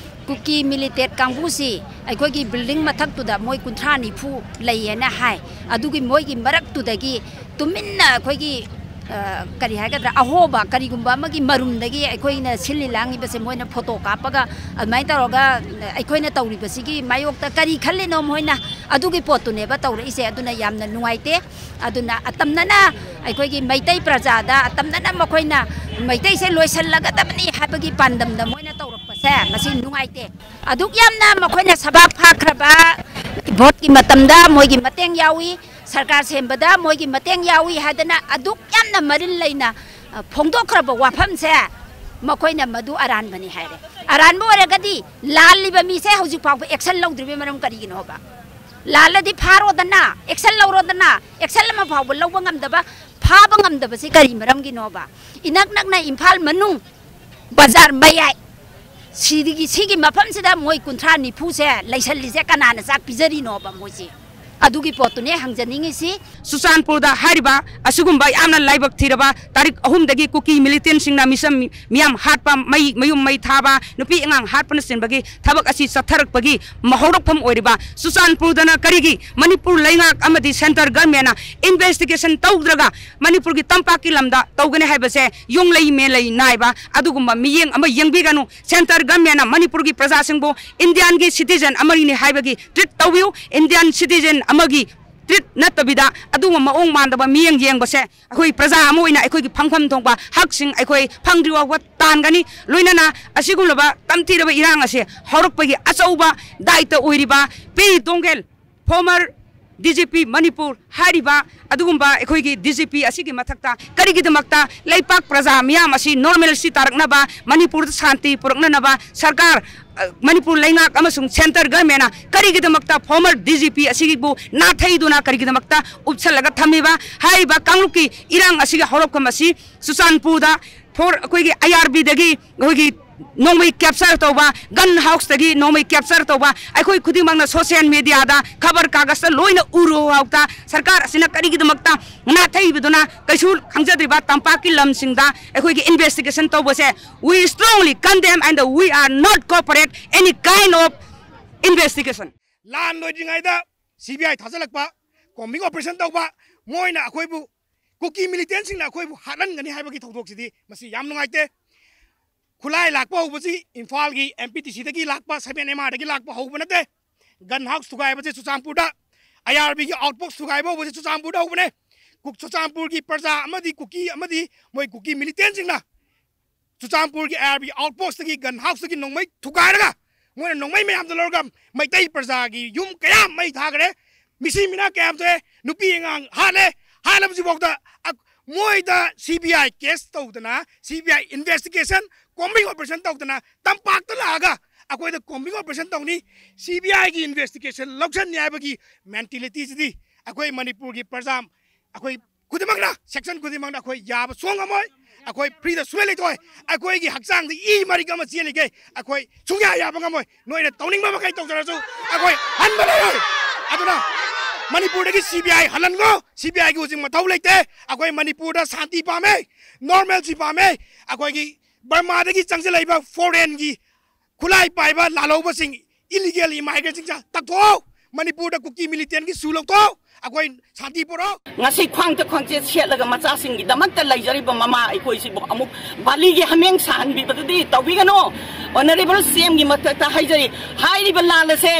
ꯀꯨꯀꯤ ꯃꯤꯂꯤꯇꯦꯠ ꯀꯥꯡꯕꯨꯁꯤ ꯑꯩꯈꯣꯏꯒꯤ ꯕꯤꯜꯗꯤꯡ ꯃꯊꯛꯇꯨꯗ ꯃꯣꯏ ꯀꯨꯟꯊ꯭ꯔꯥ ꯅꯤꯐꯨ ꯂꯩꯌꯦꯅ ꯍꯥꯏ꯫ ꯑꯗꯨꯒꯤ ꯃꯣꯏꯒꯤ ꯃꯔꯛꯇꯨꯗꯒꯤ ꯇꯨꯃꯤꯟꯅ ꯑꯩꯈꯣꯏꯒꯤ, ꯑ, ꯀꯔꯤ ꯍꯥꯏꯒꯗ꯭ꯔꯥ, ꯑꯍꯣꯕ ꯀꯔꯤꯒꯨꯝꯕ ꯑꯃꯒꯤ ꯃꯔꯨꯝꯗꯒꯤ ꯑꯩꯈꯣꯏꯅ ꯁꯤꯜꯂꯤ ꯂꯥꯡꯉꯤꯕꯁꯦ ꯃꯣꯏꯅ ꯐꯣꯇꯣ ꯀꯥꯞꯄꯒ ꯑꯗꯨꯃꯥꯏꯅ ꯇꯧꯔꯒ ꯑꯩꯈꯣꯏꯅ ꯇꯧꯔꯤꯕꯁꯤꯒꯤ ꯃꯥꯌꯣꯛꯇ ꯀꯔꯤ ꯈꯜꯂꯤꯅꯣ ꯃꯣꯏꯅ, ꯑꯗꯨꯒꯤ ꯄꯣꯠꯇꯨꯅꯦꯕ ꯇꯧꯔꯛꯏꯁꯦ꯫ ꯑꯗꯨꯅ ꯌꯥꯝꯅ ꯅꯨꯡꯉꯥꯏꯇꯦ꯫ ꯑꯗꯨꯅ ꯑꯇꯝꯅꯅ ꯑꯩꯈꯣꯏꯒꯤ ꯃꯩꯇꯩ ꯄ꯭ꯔꯖꯥꯗ ꯑꯇꯝꯅꯅ ꯃꯈꯣꯏꯅ ꯃꯩꯇꯩꯁꯦ ꯂꯣꯏꯁꯤꯜꯂꯒꯗꯕꯅꯤ ꯍꯥꯏꯕꯒꯤ ꯄꯥꯟꯗꯝꯗ ꯃꯣꯏꯅ ꯇꯧꯔꯛꯄꯁꯦ, ꯃꯁꯤ ꯅꯨꯡꯉꯥꯏꯇꯦ꯫ ꯑꯗꯨꯛ ꯌꯥꯝꯅ ꯃꯈꯣꯏꯅ ꯁꯕꯥꯛ ꯐꯥꯈ꯭ꯔꯕ ꯚꯣꯠꯀꯤ ꯃꯇꯝꯗ ꯃꯣꯏꯒꯤ ꯃꯇꯦꯡ ꯌꯥꯎꯏ, ꯁꯔꯀꯥꯔ ꯁꯦꯝꯕꯗ ꯃꯣꯏꯒꯤ ꯃꯇꯦꯡ ꯌꯥꯎꯏ ꯍꯥꯏꯗꯅ ꯑꯗꯨꯛ ꯌꯥꯝꯅ ꯃꯔꯤꯜ ꯂꯩꯅ, ꯑ, ꯐꯣꯡꯗꯣꯛꯈ꯭ꯔꯕ ꯋꯥꯐꯝꯁꯦ ꯃꯈꯣꯏꯅ ꯃꯗꯨ ꯑꯔꯥꯟꯕꯅꯤ ꯍꯥꯏꯔꯦ꯫ ꯑꯔꯥꯟꯕ ꯑꯣꯏꯔꯒꯗꯤ ꯂꯥꯜꯂꯤꯕ ꯃꯤꯁꯦ ꯍꯧꯖꯤꯛ ꯐꯥꯎꯕ ꯑꯦꯛꯁꯟ ꯂꯧꯗ꯭ꯔꯤꯕꯒꯤ ꯃꯔꯝ ꯀꯔꯤꯒꯤꯅꯣꯕ? ꯂꯥꯜꯂꯗꯤ ꯐꯥꯔꯣꯗꯅ, ꯑꯦꯛꯁꯟ ꯂꯧꯔꯣꯗꯅ꯫ ꯑꯦꯛꯁꯟ ꯑꯃ ꯐꯥꯎꯕ ꯂꯧꯕ ꯉꯝꯗꯕ, ꯐꯥꯕ ꯉꯝꯗꯕꯁꯤ ꯀꯔꯤ ꯃꯔꯝꯒꯤꯅꯣꯕ? ꯏꯅꯛ ꯅꯛꯅ ꯏꯝꯐꯥꯜ ꯃꯅꯨꯡ ꯕꯖꯥꯔ ꯃꯌꯥꯏ, ꯁꯤꯗꯒꯤ, ꯁꯤꯒꯤ ꯃꯐꯝꯁꯤꯗ ꯃꯣꯏ ꯀꯨꯟꯊ꯭ꯔꯥ ꯅꯤꯐꯨꯁꯦ ꯂꯩꯁꯜꯂꯤꯁꯦ ꯀꯅꯥꯅ ꯆꯥꯛ ꯄꯤꯖꯔꯤꯅꯣꯕ ꯃꯣꯏꯁꯤ? ꯑꯗꯨꯒꯤ ꯄꯣꯠꯇꯨꯅꯦ ꯍꯪꯖꯅꯤꯡꯉꯤꯁꯤ꯫ ꯆꯨꯔꯆꯥꯟꯄꯨꯔꯗ ꯍꯥꯏꯔꯤꯕ ꯑꯁꯤꯒꯨꯝꯕ ꯌꯥꯝꯅ ꯂꯥꯏꯕꯛ ꯊꯤꯔꯕ ꯇꯥꯔꯤꯛ ꯑꯍꯨꯝꯗꯒꯤ ꯀꯨꯀꯤ ꯃꯤꯂꯤꯇꯦꯟꯁꯤꯡꯅ ꯃꯤꯆꯝ ꯃꯤꯌꯥꯝ ꯍꯥꯠꯄ, ꯃꯩ, ꯃꯌꯨꯝ ꯃꯩ ꯊꯥꯕ, ꯅꯨꯄꯤ ꯑꯉꯥꯡ ꯍꯥꯠꯄꯅꯆꯤꯡꯕꯒꯤ ꯊꯕꯛ ꯑꯁꯤ ꯆꯠꯊꯔꯛꯄꯒꯤ ꯍꯧꯔꯛꯐꯝ ꯑꯣꯏꯔꯤꯕ ꯆꯨꯔꯆꯥꯟꯄꯨꯔꯗꯅ ꯀꯔꯤꯒꯤ ꯃꯅꯤꯄꯨꯔ ꯂꯩꯉꯥꯛ ꯑꯃꯗꯤ ꯁꯦꯟꯇꯔ ꯒꯔꯃꯦꯟꯅ ꯏꯟꯚꯦꯁꯇꯤꯒꯦꯁꯟ ꯇꯧꯗ꯭ꯔꯒ ꯃꯅꯤꯄꯨꯔꯒꯤ ꯇꯝꯄꯥꯛꯀꯤ ꯂꯝꯗ ꯇꯧꯒꯅꯤ ꯍꯥꯏꯕꯁꯦ ꯌꯣꯡꯂꯩ ꯃꯦꯂꯩ ꯅꯥꯏꯕ ꯑꯗꯨꯒꯨꯝꯕ ꯃꯤꯠꯌꯦꯡ ꯑꯃ ꯌꯦꯡꯕꯤꯒꯅꯨ꯫ ꯁꯦꯟꯇꯔ ꯒꯔꯃꯦꯟꯅ ꯃꯅꯤꯄꯨꯔꯒꯤ ꯄ꯭ꯔꯖꯥꯁꯤꯡꯕꯨ ꯏꯟꯗꯤꯌꯥꯟꯒꯤ ꯁꯤꯇꯤꯖꯦꯟ ꯑꯃꯅꯤ ꯍꯥꯏꯕꯒꯤ ꯇ꯭ꯔꯤꯠ ꯇꯧꯕꯤꯌꯨ꯫ ꯏꯟꯗꯤꯌꯥꯟ ꯁꯤꯇꯤꯖꯦꯟ ꯑꯃꯒꯤ ꯇ꯭ꯔꯤꯠ ꯅꯠꯇꯕꯤꯗ ꯑꯗꯨꯒꯨꯝꯕ ꯃꯑꯣꯡ ꯃꯥꯟꯗꯕ ꯃꯤꯠꯌꯦꯡ ꯌꯦꯡꯕꯁꯦ ꯑꯩꯈꯣꯏ ꯄ꯭ꯔꯖꯥ ꯑꯃ ꯑꯣꯏꯅ ꯑꯩꯈꯣꯏꯒꯤ ꯐꯪꯐꯝ ꯊꯣꯛꯄ ꯍꯛꯁꯤꯡ ꯑꯩꯈꯣꯏ ꯐꯪꯗ꯭ꯔꯤ ꯐꯥꯎꯕ ꯇꯥꯟꯒꯅꯤ꯫ ꯂꯣꯏꯅꯅ ꯑꯁꯤꯒꯨꯝꯂꯕ ꯇꯝꯊꯤꯔꯕ ꯏꯔꯥꯡ ꯑꯁꯦ ꯍꯧꯔꯛꯄꯒꯤ ꯑꯆꯧꯕ ꯗꯥꯏꯇ ꯑꯣꯏꯔꯤꯕ ꯄꯤ ꯇꯣꯡꯒꯦꯜ, former D G P Manipur ꯍꯥꯏꯔꯤꯕ ꯑꯗꯨꯒꯨꯝꯕ ꯑꯩꯈꯣꯏꯒꯤ ꯗꯤ ꯖꯤ ꯄꯤ ꯑꯁꯤꯒꯤ ꯃꯊꯛꯇ ꯀꯔꯤꯒꯤꯗꯃꯛꯇ ꯂꯩꯄꯥꯛ ꯄ꯭ꯔꯖꯥ ꯃꯤꯌꯥꯝ ꯑꯁꯤ normalcy ꯇꯥꯔꯛꯅꯕ, ꯃꯅꯤꯄꯨꯔꯗ ꯁꯥꯟꯇꯤ ꯄꯨꯔꯛꯅꯅꯕ ꯁꯔꯀꯥꯔ, ꯑ, ꯃꯅꯤꯄꯨꯔ ꯂꯩꯉꯥꯛ ꯑꯃꯁꯨꯡ centre governmentꯅ ꯀꯔꯤꯒꯤꯗꯃꯛꯇ former ꯗꯤ ꯖꯤ ꯄꯤ ꯑꯁꯤꯕꯨ ꯅꯥꯊꯩꯗꯨꯅ ꯀꯔꯤꯒꯤꯗꯃꯛꯇ ꯎꯞꯁꯜꯂꯒ ꯊꯝꯃꯤꯕ? ꯍꯥꯏꯔꯤꯕ ꯀꯥꯡꯂꯨꯞꯀꯤ ꯏꯔꯥꯡ ꯑꯁꯤꯒꯤ ꯍꯧꯔꯛꯐꯝ ꯑꯁꯤ ꯆꯨꯔꯆꯥꯟꯄꯨꯔꯗ for ꯑꯩꯈꯣꯏꯒꯤ ꯑꯥꯏ ꯑꯥꯔ ꯕꯤꯗꯒꯤ ꯑꯩꯈꯣꯏꯒꯤ ꯅꯣꯡꯃꯩ capture ꯇꯧꯕ, gun houseꯇꯒꯤ ꯅꯣꯡꯃꯩ capture ꯇꯧꯕ, ꯑꯩꯈꯣꯏ ꯈꯨꯗꯤꯡꯃꯛꯅ social mediaꯗ, ꯈꯕꯔ ꯀꯥꯒꯖꯇ ꯂꯣꯏꯅ ꯎꯔꯨ ꯐꯥꯎꯗ ꯁꯔꯀꯥꯔ ꯑꯁꯤꯅ ꯀꯔꯤꯒꯤꯗꯃꯛꯇ ꯅꯥꯊꯩꯕꯗꯨꯅ ꯀꯩꯁꯨ ꯈꯪꯖꯗ꯭ꯔꯤꯕ ꯇꯝꯄꯥꯛꯀꯤ ꯂꯝꯁꯤꯡꯗ ꯑꯩꯈꯣꯏꯒꯤ investigation ꯇꯧꯕꯁꯦ we strongly condemn and we are not cooperate any kind of investigation. ꯂꯥꯟ ꯂꯣꯏꯗ꯭ꯔꯤꯉꯩꯗ ꯁꯤ ꯕꯤ ꯑꯥꯏ ꯊꯥꯖꯤꯜꯂꯛꯄ, combing operation ꯇꯧꯕ, ꯃꯣꯏꯅ ꯑꯩꯈꯣꯏꯕꯨ, ꯀꯨꯀꯤ militantꯁꯤꯡꯅ ꯑꯩꯈꯣꯏꯕꯨ ꯍꯥꯠꯍꯟꯒꯅꯤ ꯍꯥꯏꯕꯒꯤ ꯊꯧꯗꯣꯛꯁꯤꯗꯤ ꯃꯁꯤ ꯌꯥꯝ ꯅꯨꯡꯉꯥꯏꯇꯦ꯫ ꯈꯨꯠꯂꯥꯏ ꯂꯥꯛꯄ ꯍꯧꯕꯁꯤ ꯏꯝꯐꯥꯜꯒꯤ ꯑꯦꯝ ꯄꯤ ꯇꯤ ꯁꯤꯗꯒꯤ ꯂꯥꯛꯄ, seven M Rꯗꯒꯤ ꯂꯥꯛꯄ ꯍꯧꯕ ꯅꯠꯇꯦ꯫ Gun house ꯊꯨꯒꯥꯏꯕꯁꯤ ꯆꯨꯔꯆꯥꯟꯄꯨꯔꯗ, ꯑꯥꯏ ꯑꯥꯔ ꯕꯤꯒꯤ outpost ꯊꯨꯒꯥꯏꯕ ꯍꯧꯕꯁꯤ ꯆꯨꯔꯆꯥꯟꯄꯨꯔꯗ ꯍꯧꯕꯅꯦ꯫ ꯀꯨꯛ-, ꯆꯨꯔꯆꯥꯟꯄꯨꯔꯒꯤ ꯄ꯭ꯔꯖꯥ ꯑꯃꯗꯤ ꯀꯨꯀꯤ ꯑꯃꯗꯤ ꯃꯣꯏ ꯀꯨꯀꯤ militantꯁꯤꯡꯅ ꯆꯨꯔꯆꯥꯟꯄꯨꯔꯒꯤ ꯑꯥꯏ ꯑꯥꯔ ꯕꯤ outpostꯇꯒꯤ, gun houseꯇꯒꯤ ꯅꯣꯡꯃꯩ ꯊꯨꯒꯥꯏꯔꯒ, ꯃꯣꯏꯅ ꯅꯣꯡꯃꯩ ꯃꯌꯥꯝꯗꯣ ꯂꯧꯔꯒ ꯃꯩꯇꯩ ꯄ꯭ꯔꯖꯥꯒꯤ ꯌꯨꯝ ꯀꯌꯥ ꯃꯩ ꯊꯥꯈ꯭ꯔꯦ, ꯃꯤꯁꯤ ꯃꯤꯅꯥ ꯀꯌꯥꯝ ꯊꯣꯛꯑꯦ, ꯅꯨꯄꯤ ꯑꯉꯥꯡ ꯍꯥꯠꯂꯦ꯫ ꯍꯥꯠꯂꯕꯁꯤꯐꯥꯎꯗ ꯑ-, ꯃꯣꯏꯗ ꯁꯤ ꯕꯤ ꯑꯥꯏ case ꯇꯧꯗꯅ, ꯁꯤ ꯕꯤ ꯑꯥꯏ investigation, combing operation ꯇꯧꯗꯅ ꯇꯝꯄꯥꯛꯇ ꯂꯥꯛꯑꯒ ꯑꯩꯈꯣꯏꯗ combing operation ꯇꯧꯅꯤ, ꯁꯤ ꯕꯤ ꯑꯥꯏꯒꯤ investigation ꯂꯧꯁꯟꯅꯤ ꯍꯥꯏꯕꯒꯤ mentalityꯁꯤꯗꯤ ꯑꯩꯈꯣꯏ ꯃꯅꯤꯄꯨꯔꯒꯤ ꯄ꯭ꯔꯖꯥ, ꯑꯩꯈꯣꯏ ꯈꯨꯗꯤꯡꯃꯛꯅ, section ꯈꯨꯗꯤꯡꯃꯛꯅ ꯑꯩꯈꯣꯏ ꯌꯥꯕ ꯁꯨꯡꯉꯝ ꯉꯝꯃꯣꯏ꯫ ꯑꯩꯈꯣꯏ freeꯗ ꯁꯨꯡꯂꯩ ꯂꯩꯊꯣꯛꯑꯣꯏ꯫ ꯑꯩꯈꯣꯏꯒꯤ ꯍꯛꯆꯥꯡꯗ ꯏ ꯃꯔꯤꯛ ꯑꯃ ꯆꯦꯜꯂꯤꯈꯩ ꯑꯩꯈꯣꯏ ꯁꯨꯡꯌꯥ ꯌꯥꯕ ꯉꯝꯃꯣꯏ꯫ ꯅꯣꯏꯅ ꯇꯧꯅꯤꯡꯕ ꯃꯈꯩ ꯇꯧꯖꯔꯁꯨ ꯑꯩꯈꯣꯏ ꯍꯟꯕ ꯂꯩꯔꯣꯏ꯫ ꯑꯗꯨꯅ ꯃꯅꯤꯄꯨꯔꯗꯒꯤ ꯁꯤ ꯕꯤ ꯑꯥꯏ ꯍꯜꯍꯟꯈꯣ꯫ ꯁꯤ ꯕꯤ ꯑꯥꯏꯒꯤ ꯍꯧꯖꯤꯛ ꯃꯊꯧ ꯂꯩꯇꯦ꯫ ꯑꯩꯈꯣꯏ ꯃꯅꯤꯄꯨꯔꯗ ꯁꯥꯟꯇꯤ ꯄꯥꯝꯃꯦ, normalcy ꯄꯥꯝꯃꯦ꯫ ꯑꯩꯈꯣꯏꯒꯤ ꯕꯔꯃꯥꯗꯒꯤ ꯆꯪꯁꯤꯜꯂꯛꯏꯕ foreignꯒꯤ ꯈꯨꯠꯂꯥꯏ ꯄꯥꯏꯕ ꯂꯥꯜꯍꯧꯕꯁꯤꯡ, illegal immigrantꯁꯤꯡꯁꯦ ꯇꯛꯊꯣꯛꯑꯣ꯫ ꯃꯅꯤꯄꯨꯔꯗ ꯀꯨꯀꯤ militantꯒꯤ ꯁꯨ ꯂꯧꯊꯣꯛꯑꯣ꯫ ꯑꯩꯈꯣꯏ ꯁꯥꯟꯇꯤ ꯄꯨꯔꯛꯑꯣ꯫ ꯉꯁꯤ ꯈ꯭ꯋꯥꯡꯗ ꯈ꯭ꯋꯥꯡꯆꯦꯠ ꯁꯦꯠꯂꯒ ꯃꯆꯥꯁꯤꯡꯒꯤꯗꯃꯛꯇ ꯂꯩꯖꯔꯤꯕ ꯃꯃꯥ ꯑꯩꯈꯣꯏꯁꯤꯕꯨ ꯑꯃꯨꯛ ꯕꯥꯂꯤꯒꯤ ꯍꯥꯃꯦꯡ ꯁꯥꯍꯟꯕꯤꯕꯗꯨꯗꯤ ꯇꯧꯕꯤꯒꯅꯨ꯫ Honourable C M ꯒꯤ ꯃꯊꯛꯇ ꯍꯥꯏꯖꯔꯤ, ꯍꯥꯏꯔꯤꯕ ꯂꯥꯜ ꯑꯁꯦ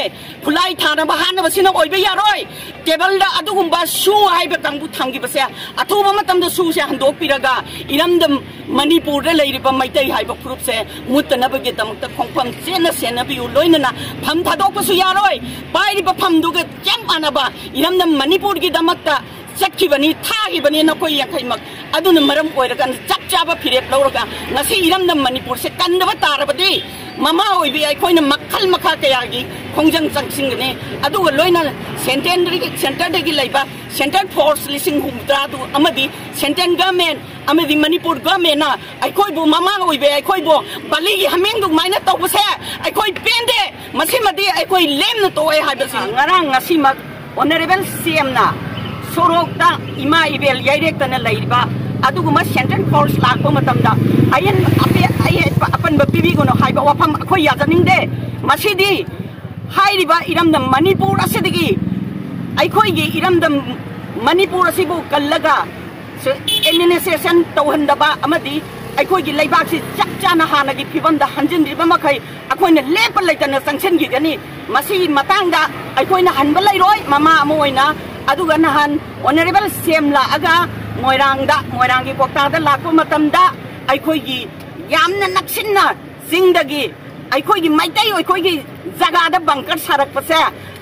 ꯈꯨꯠꯂꯥꯏ ꯊꯥꯅꯕ ꯍꯥꯠꯅꯕꯁꯤꯅ ꯑꯣꯏꯕ ꯌꯥꯔꯣꯏ꯫ ꯇꯦꯕꯜꯗ ꯑꯗꯨꯒꯨꯝꯕ ꯁꯨ ꯍꯥꯏꯕ ꯀꯥꯡꯕꯨ ꯊꯝꯈꯤꯕꯁꯦ ꯑꯊꯨꯕ ꯃꯇꯝꯗ ꯁꯨꯁꯦ ꯍꯟꯗꯣꯛꯄꯤꯔꯒ ꯏꯔꯝꯗꯝ ꯃꯅꯤꯄꯨꯔꯗ ꯂꯩꯔꯤꯕ ꯃꯩꯇꯩ ꯍꯥꯏꯕ ꯐꯨꯔꯨꯞꯁꯦ ꯃꯨꯠꯇꯅꯕꯒꯤꯗꯃꯛꯇ ꯈꯣꯡꯐꯝ ꯆꯦꯠꯅ ꯁꯦꯟꯅꯕꯤꯌꯨ꯫ ꯂꯣꯏꯅꯅ ꯐꯝ ꯊꯥꯗꯣꯛꯄꯁꯨ ꯌꯥꯔꯣꯏ꯫ ꯄꯥꯏꯔꯤꯕ ꯐꯝꯗꯨꯒ ꯆꯞ ꯃꯥꯟꯅꯕ ꯏꯔꯝꯗꯝ ꯃꯅꯤꯄꯨꯔꯒꯤꯗꯃꯛꯇ ꯆꯠꯈꯤꯕꯅꯤ, ꯊꯥꯈꯤꯕꯅꯤ ꯅꯈꯣꯏ ꯌꯥꯡꯈꯩꯃꯛ꯫ ꯑꯗꯨꯅ ꯃꯔꯝ ꯑꯣꯏꯔꯒ ꯆꯞ ꯆꯥꯕ ꯐꯤꯔꯦꯞ ꯂꯧꯔꯒ ꯉꯁꯤ ꯏꯔꯝꯗꯝ ꯃꯅꯤꯄꯨꯔꯁꯦ ꯀꯟꯗꯕ ꯇꯥꯔꯕꯗꯤ ꯃꯃꯥ ꯑꯣꯏꯕꯤ ꯑꯩꯈꯣꯏꯅ ꯃꯈꯜ ꯃꯈꯥ ꯀꯌꯥꯒꯤ ꯈꯣꯡꯖꯪ ꯆꯪꯁꯤꯟꯒꯅꯤ꯫ ꯑꯗꯨꯒ ꯂꯣꯏꯅ ꯁꯦꯟꯇ꯭ꯔꯦꯜꯗꯒꯤ, ꯁꯦꯟꯇꯔꯗꯒꯤ ꯂꯩꯕ ꯁꯦꯟꯇ꯭ꯔꯦꯜ ꯐꯣꯔꯁ ꯂꯤꯁꯤꯡ ꯍꯨꯝꯐꯨꯇꯔꯥꯗꯨ ꯑꯃꯗꯤ ꯁꯦꯟꯇ꯭ꯔꯦꯜ ꯒꯚꯔꯟꯃꯦꯟ ꯑꯃꯗꯤ ꯃꯅꯤꯄꯨꯔ ꯒꯚꯔꯟꯃꯦꯟꯅ ꯑꯩꯈꯣꯏꯕꯨ, ꯃꯃꯥ ꯑꯣꯏꯕꯤ ꯑꯩꯈꯣꯏꯕꯨ ꯕꯥꯂꯤꯒꯤ ꯍꯥꯃꯦꯡ ꯑꯗꯨꯃꯥꯏꯅ ꯇꯧꯕꯁꯦ ꯑꯩꯈꯣꯏ ꯄꯦꯟꯗꯦ꯫ ꯃꯁꯤꯃꯗꯤ ꯑꯩꯈꯣꯏ ꯂꯦꯝꯅ ꯇꯣꯛꯑꯦ ꯍꯥꯏꯕꯁꯤ꯫ ꯉꯔꯥꯡ ꯉꯁꯤꯃꯛ Honourable C M ꯅ ꯁꯣꯔꯣꯛꯇ ꯏꯃꯥ ꯏꯕꯦꯜ ꯌꯩꯔꯦꯛꯇꯅ ꯂꯩꯔꯤꯕ ꯑꯗꯨꯒꯨꯝꯕ ꯁꯦꯟꯇ꯭ꯔꯦꯜ ꯐꯣꯔꯁ ꯂꯥꯛꯄ ꯃꯇꯝꯗ ꯑꯌꯦꯠ ꯑꯄꯦ-, ꯑꯌꯦꯠꯄ ꯑꯄꯟꯕ ꯄꯤꯕꯤꯒꯅꯨ ꯍꯥꯏꯕ ꯋꯥꯐꯝ ꯑꯩꯈꯣꯏ ꯌꯥꯖꯅꯤꯡꯗꯦ꯫ ꯃꯁꯤꯗꯤ ꯍꯥꯏꯔꯤꯕ ꯏꯔꯝꯗꯝ ꯃꯅꯤꯄꯨꯔ ꯑꯁꯤꯗꯒꯤ, ꯑꯩꯈꯣꯏꯒꯤ ꯏꯔꯝꯗꯝ ꯃꯅꯤꯄꯨꯔ ꯑꯁꯤꯕꯨ ꯀꯜꯂꯒ administration ꯇꯧꯍꯟꯗꯕ ꯑꯃꯗꯤ ꯑꯩꯈꯣꯏꯒꯤ ꯂꯩꯕꯥꯛꯁꯤ ꯆꯞ ꯆꯥꯅ ꯍꯥꯟꯅꯒꯤ ꯐꯤꯕꯝꯗ ꯍꯟꯖꯤꯟꯗ꯭ꯔꯤꯕ ꯃꯈꯩ ꯑꯩꯈꯣꯏꯅ ꯂꯦꯞꯄ ꯂꯩꯇꯅ ꯆꯪꯁꯤꯟꯈꯤꯒꯅꯤ꯫ ꯃꯁꯤꯒꯤ ꯃꯇꯥꯡꯗ ꯑꯩꯈꯣꯏꯅ ꯍꯟꯕ ꯂꯩꯔꯣꯏ꯫ ꯃꯃꯥ ꯑꯃ ꯑꯣꯏꯅ ꯑꯗꯨꯒ ꯅꯍꯥꯟ Honourable C M ꯂꯥꯛꯑꯒ ꯃꯣꯏꯔꯥꯡꯗ, ꯃꯣꯏꯔꯥꯡꯒꯤ ꯀ꯭ꯋꯥꯛꯇꯥꯗ ꯂꯥꯛꯄ ꯃꯇꯝꯗ ꯑꯩꯈꯣꯏꯒꯤ ꯌꯥꯝꯅ ꯅꯛꯁꯤꯟꯅ ꯆꯤꯡꯗꯒꯤ ꯑꯩꯈꯣꯏꯒꯤ ꯃꯩꯇꯩ ꯑꯩꯈꯣꯏꯒꯤ ꯖꯒꯥꯗ ꯕꯪꯀꯔ ꯁꯥꯔꯛꯄꯁꯦ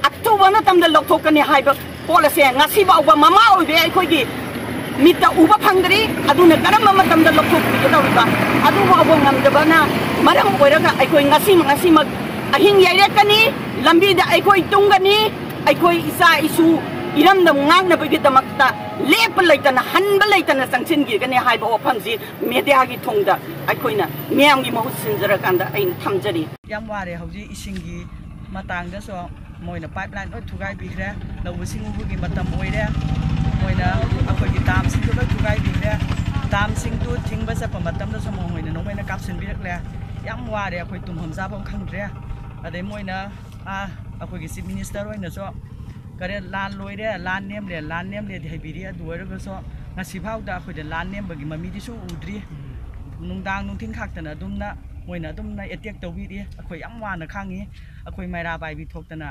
ꯑꯊꯨꯕ ꯃꯇꯝꯗ ꯂꯧꯊꯣꯛꯀꯅꯤ ꯍꯥꯏꯕ ꯄꯣꯠ ꯑꯁꯦ ꯉꯁꯤ ꯐꯥꯎꯕ ꯃꯃꯥ ꯑꯣꯏꯕꯤ ꯑꯩꯈꯣꯏꯒꯤ ꯃꯤꯠꯇ ꯎꯕ ꯐꯪꯗ꯭ꯔꯤ꯫ ꯑꯗꯨꯅ ꯀꯔꯝꯕ ꯃꯇꯝꯗ ꯂꯧꯊꯣꯛꯄꯤꯒꯗꯧꯔꯤꯕ ꯑꯗꯨ ꯐꯥꯎꯕ ꯉꯝꯗꯕꯅ ꯃꯔꯝ ꯑꯣꯏꯔꯒ ꯑꯩꯈꯣꯏ ꯉꯁꯤ, ꯉꯁꯤꯃꯛ ꯑꯍꯤꯡ ꯌꯩꯔꯛꯀꯅꯤ, ꯂꯝꯕꯤꯗ ꯑꯩꯈꯣꯏ ꯇꯨꯝꯒꯅꯤ꯫ ꯑꯩꯈꯣꯏ ꯏꯆꯥ ꯏꯁꯨ ꯏꯔꯝꯗꯝ ꯉꯥꯛꯅꯕꯒꯤꯗꯃꯛꯇ ꯂꯦꯞꯄ ꯂꯩꯇꯅ, ꯍꯟꯕ ꯂꯩꯇꯅ ꯆꯪꯁꯤꯟꯈꯤꯒꯅꯤ ꯍꯥꯏꯕ ꯋꯥꯐꯝꯁꯤ ꯃꯦꯗꯤꯌꯥꯒꯤ ꯊꯣꯡꯗ ꯑꯩꯈꯣꯏꯅ ꯃꯤꯌꯥꯝꯒꯤ ꯃꯍꯨꯠ ꯁꯤꯟꯖꯔꯀꯥꯟꯗ ꯑꯩꯅ ꯊꯝꯖꯔꯤ꯫ ꯌꯥꯝ ꯋꯥꯔꯦ꯫ ꯍꯧꯖꯤꯛ ꯏꯁꯤꯡꯒꯤ ꯃꯇꯥꯡꯗꯁꯨ ꯃꯣꯏꯅ ꯄꯥꯏꯞ ꯂꯥꯏꯟ ꯂꯣꯏ ꯊꯨꯒꯥꯏꯕꯤꯈ꯭ꯔꯦ꯫ ꯂꯧꯎ ꯁꯤꯡꯎꯕꯒꯤ ꯃꯇꯝ ꯑꯣꯏꯔꯦ꯫ ꯃꯣꯏꯅ ꯑꯩꯈꯣꯏꯒꯤ ꯗꯥꯝꯁꯤꯡꯗꯣ ꯂꯣꯏ ꯊꯨꯒꯥꯏꯕꯤꯈ꯭ꯔꯦ꯫ ꯗꯥꯝꯁꯤꯡꯗꯨ ꯊꯤꯡꯕ ꯆꯠꯄ ꯃꯇꯝꯗꯁꯨ ꯃꯣꯏꯅ ꯅꯣꯡꯃꯩꯅ ꯀꯥꯞꯁꯤꯟꯕꯤꯔꯛꯂꯦ꯫ ꯌꯥꯝ ꯋꯥꯔꯦ꯫ ꯑꯩꯈꯣꯏ ꯇꯨꯝꯐꯝ ꯆꯥꯐꯝ ꯈꯪꯗ꯭ꯔꯦ꯫ ꯑꯗꯩ ꯃꯣꯏꯅ, ꯑꯥ, ꯑꯩꯈꯣꯏꯒꯤ ꯆꯤꯐ ꯃꯤꯅꯤꯁꯇꯔ ꯍꯣꯏꯅꯁꯨ ꯀꯔꯦ ꯂꯥꯟ ꯂꯣꯏꯔꯦ, ꯂꯥꯟ ꯅꯦꯝꯂꯦ, ꯂꯥꯟ ꯅꯦꯝꯂꯦꯗꯤ ꯍꯥꯏꯕꯤꯔꯤ꯫ ꯑꯗꯨ ꯑꯣꯏꯔꯒꯁꯨ ꯉꯁꯤꯐꯥꯎꯗ ꯑꯩꯈꯣꯏꯗ ꯂꯥꯟ ꯅꯦꯝꯕꯒꯤ ꯃꯃꯤꯗꯤ ꯁꯨ ꯎꯗ꯭ꯔꯤ꯫ ꯅꯨꯡꯗꯥꯡ ꯅꯨꯡꯊꯤꯟ ꯈꯥꯛꯇꯅ ꯑꯗꯨꯝꯅ ꯃꯣꯏꯅ ꯑꯗꯨꯝꯅ ꯑꯦꯇꯦꯛ ꯇꯧꯕꯤꯔꯤ꯫ ꯑꯩꯈꯣꯏ ꯌꯥꯝ ꯋꯥꯅ ꯈꯥꯡꯉꯤ꯫ ꯑꯩꯈꯣꯏ ꯃꯩꯔꯥ ꯄꯥꯏꯕꯤ ꯊꯣꯛꯇꯅ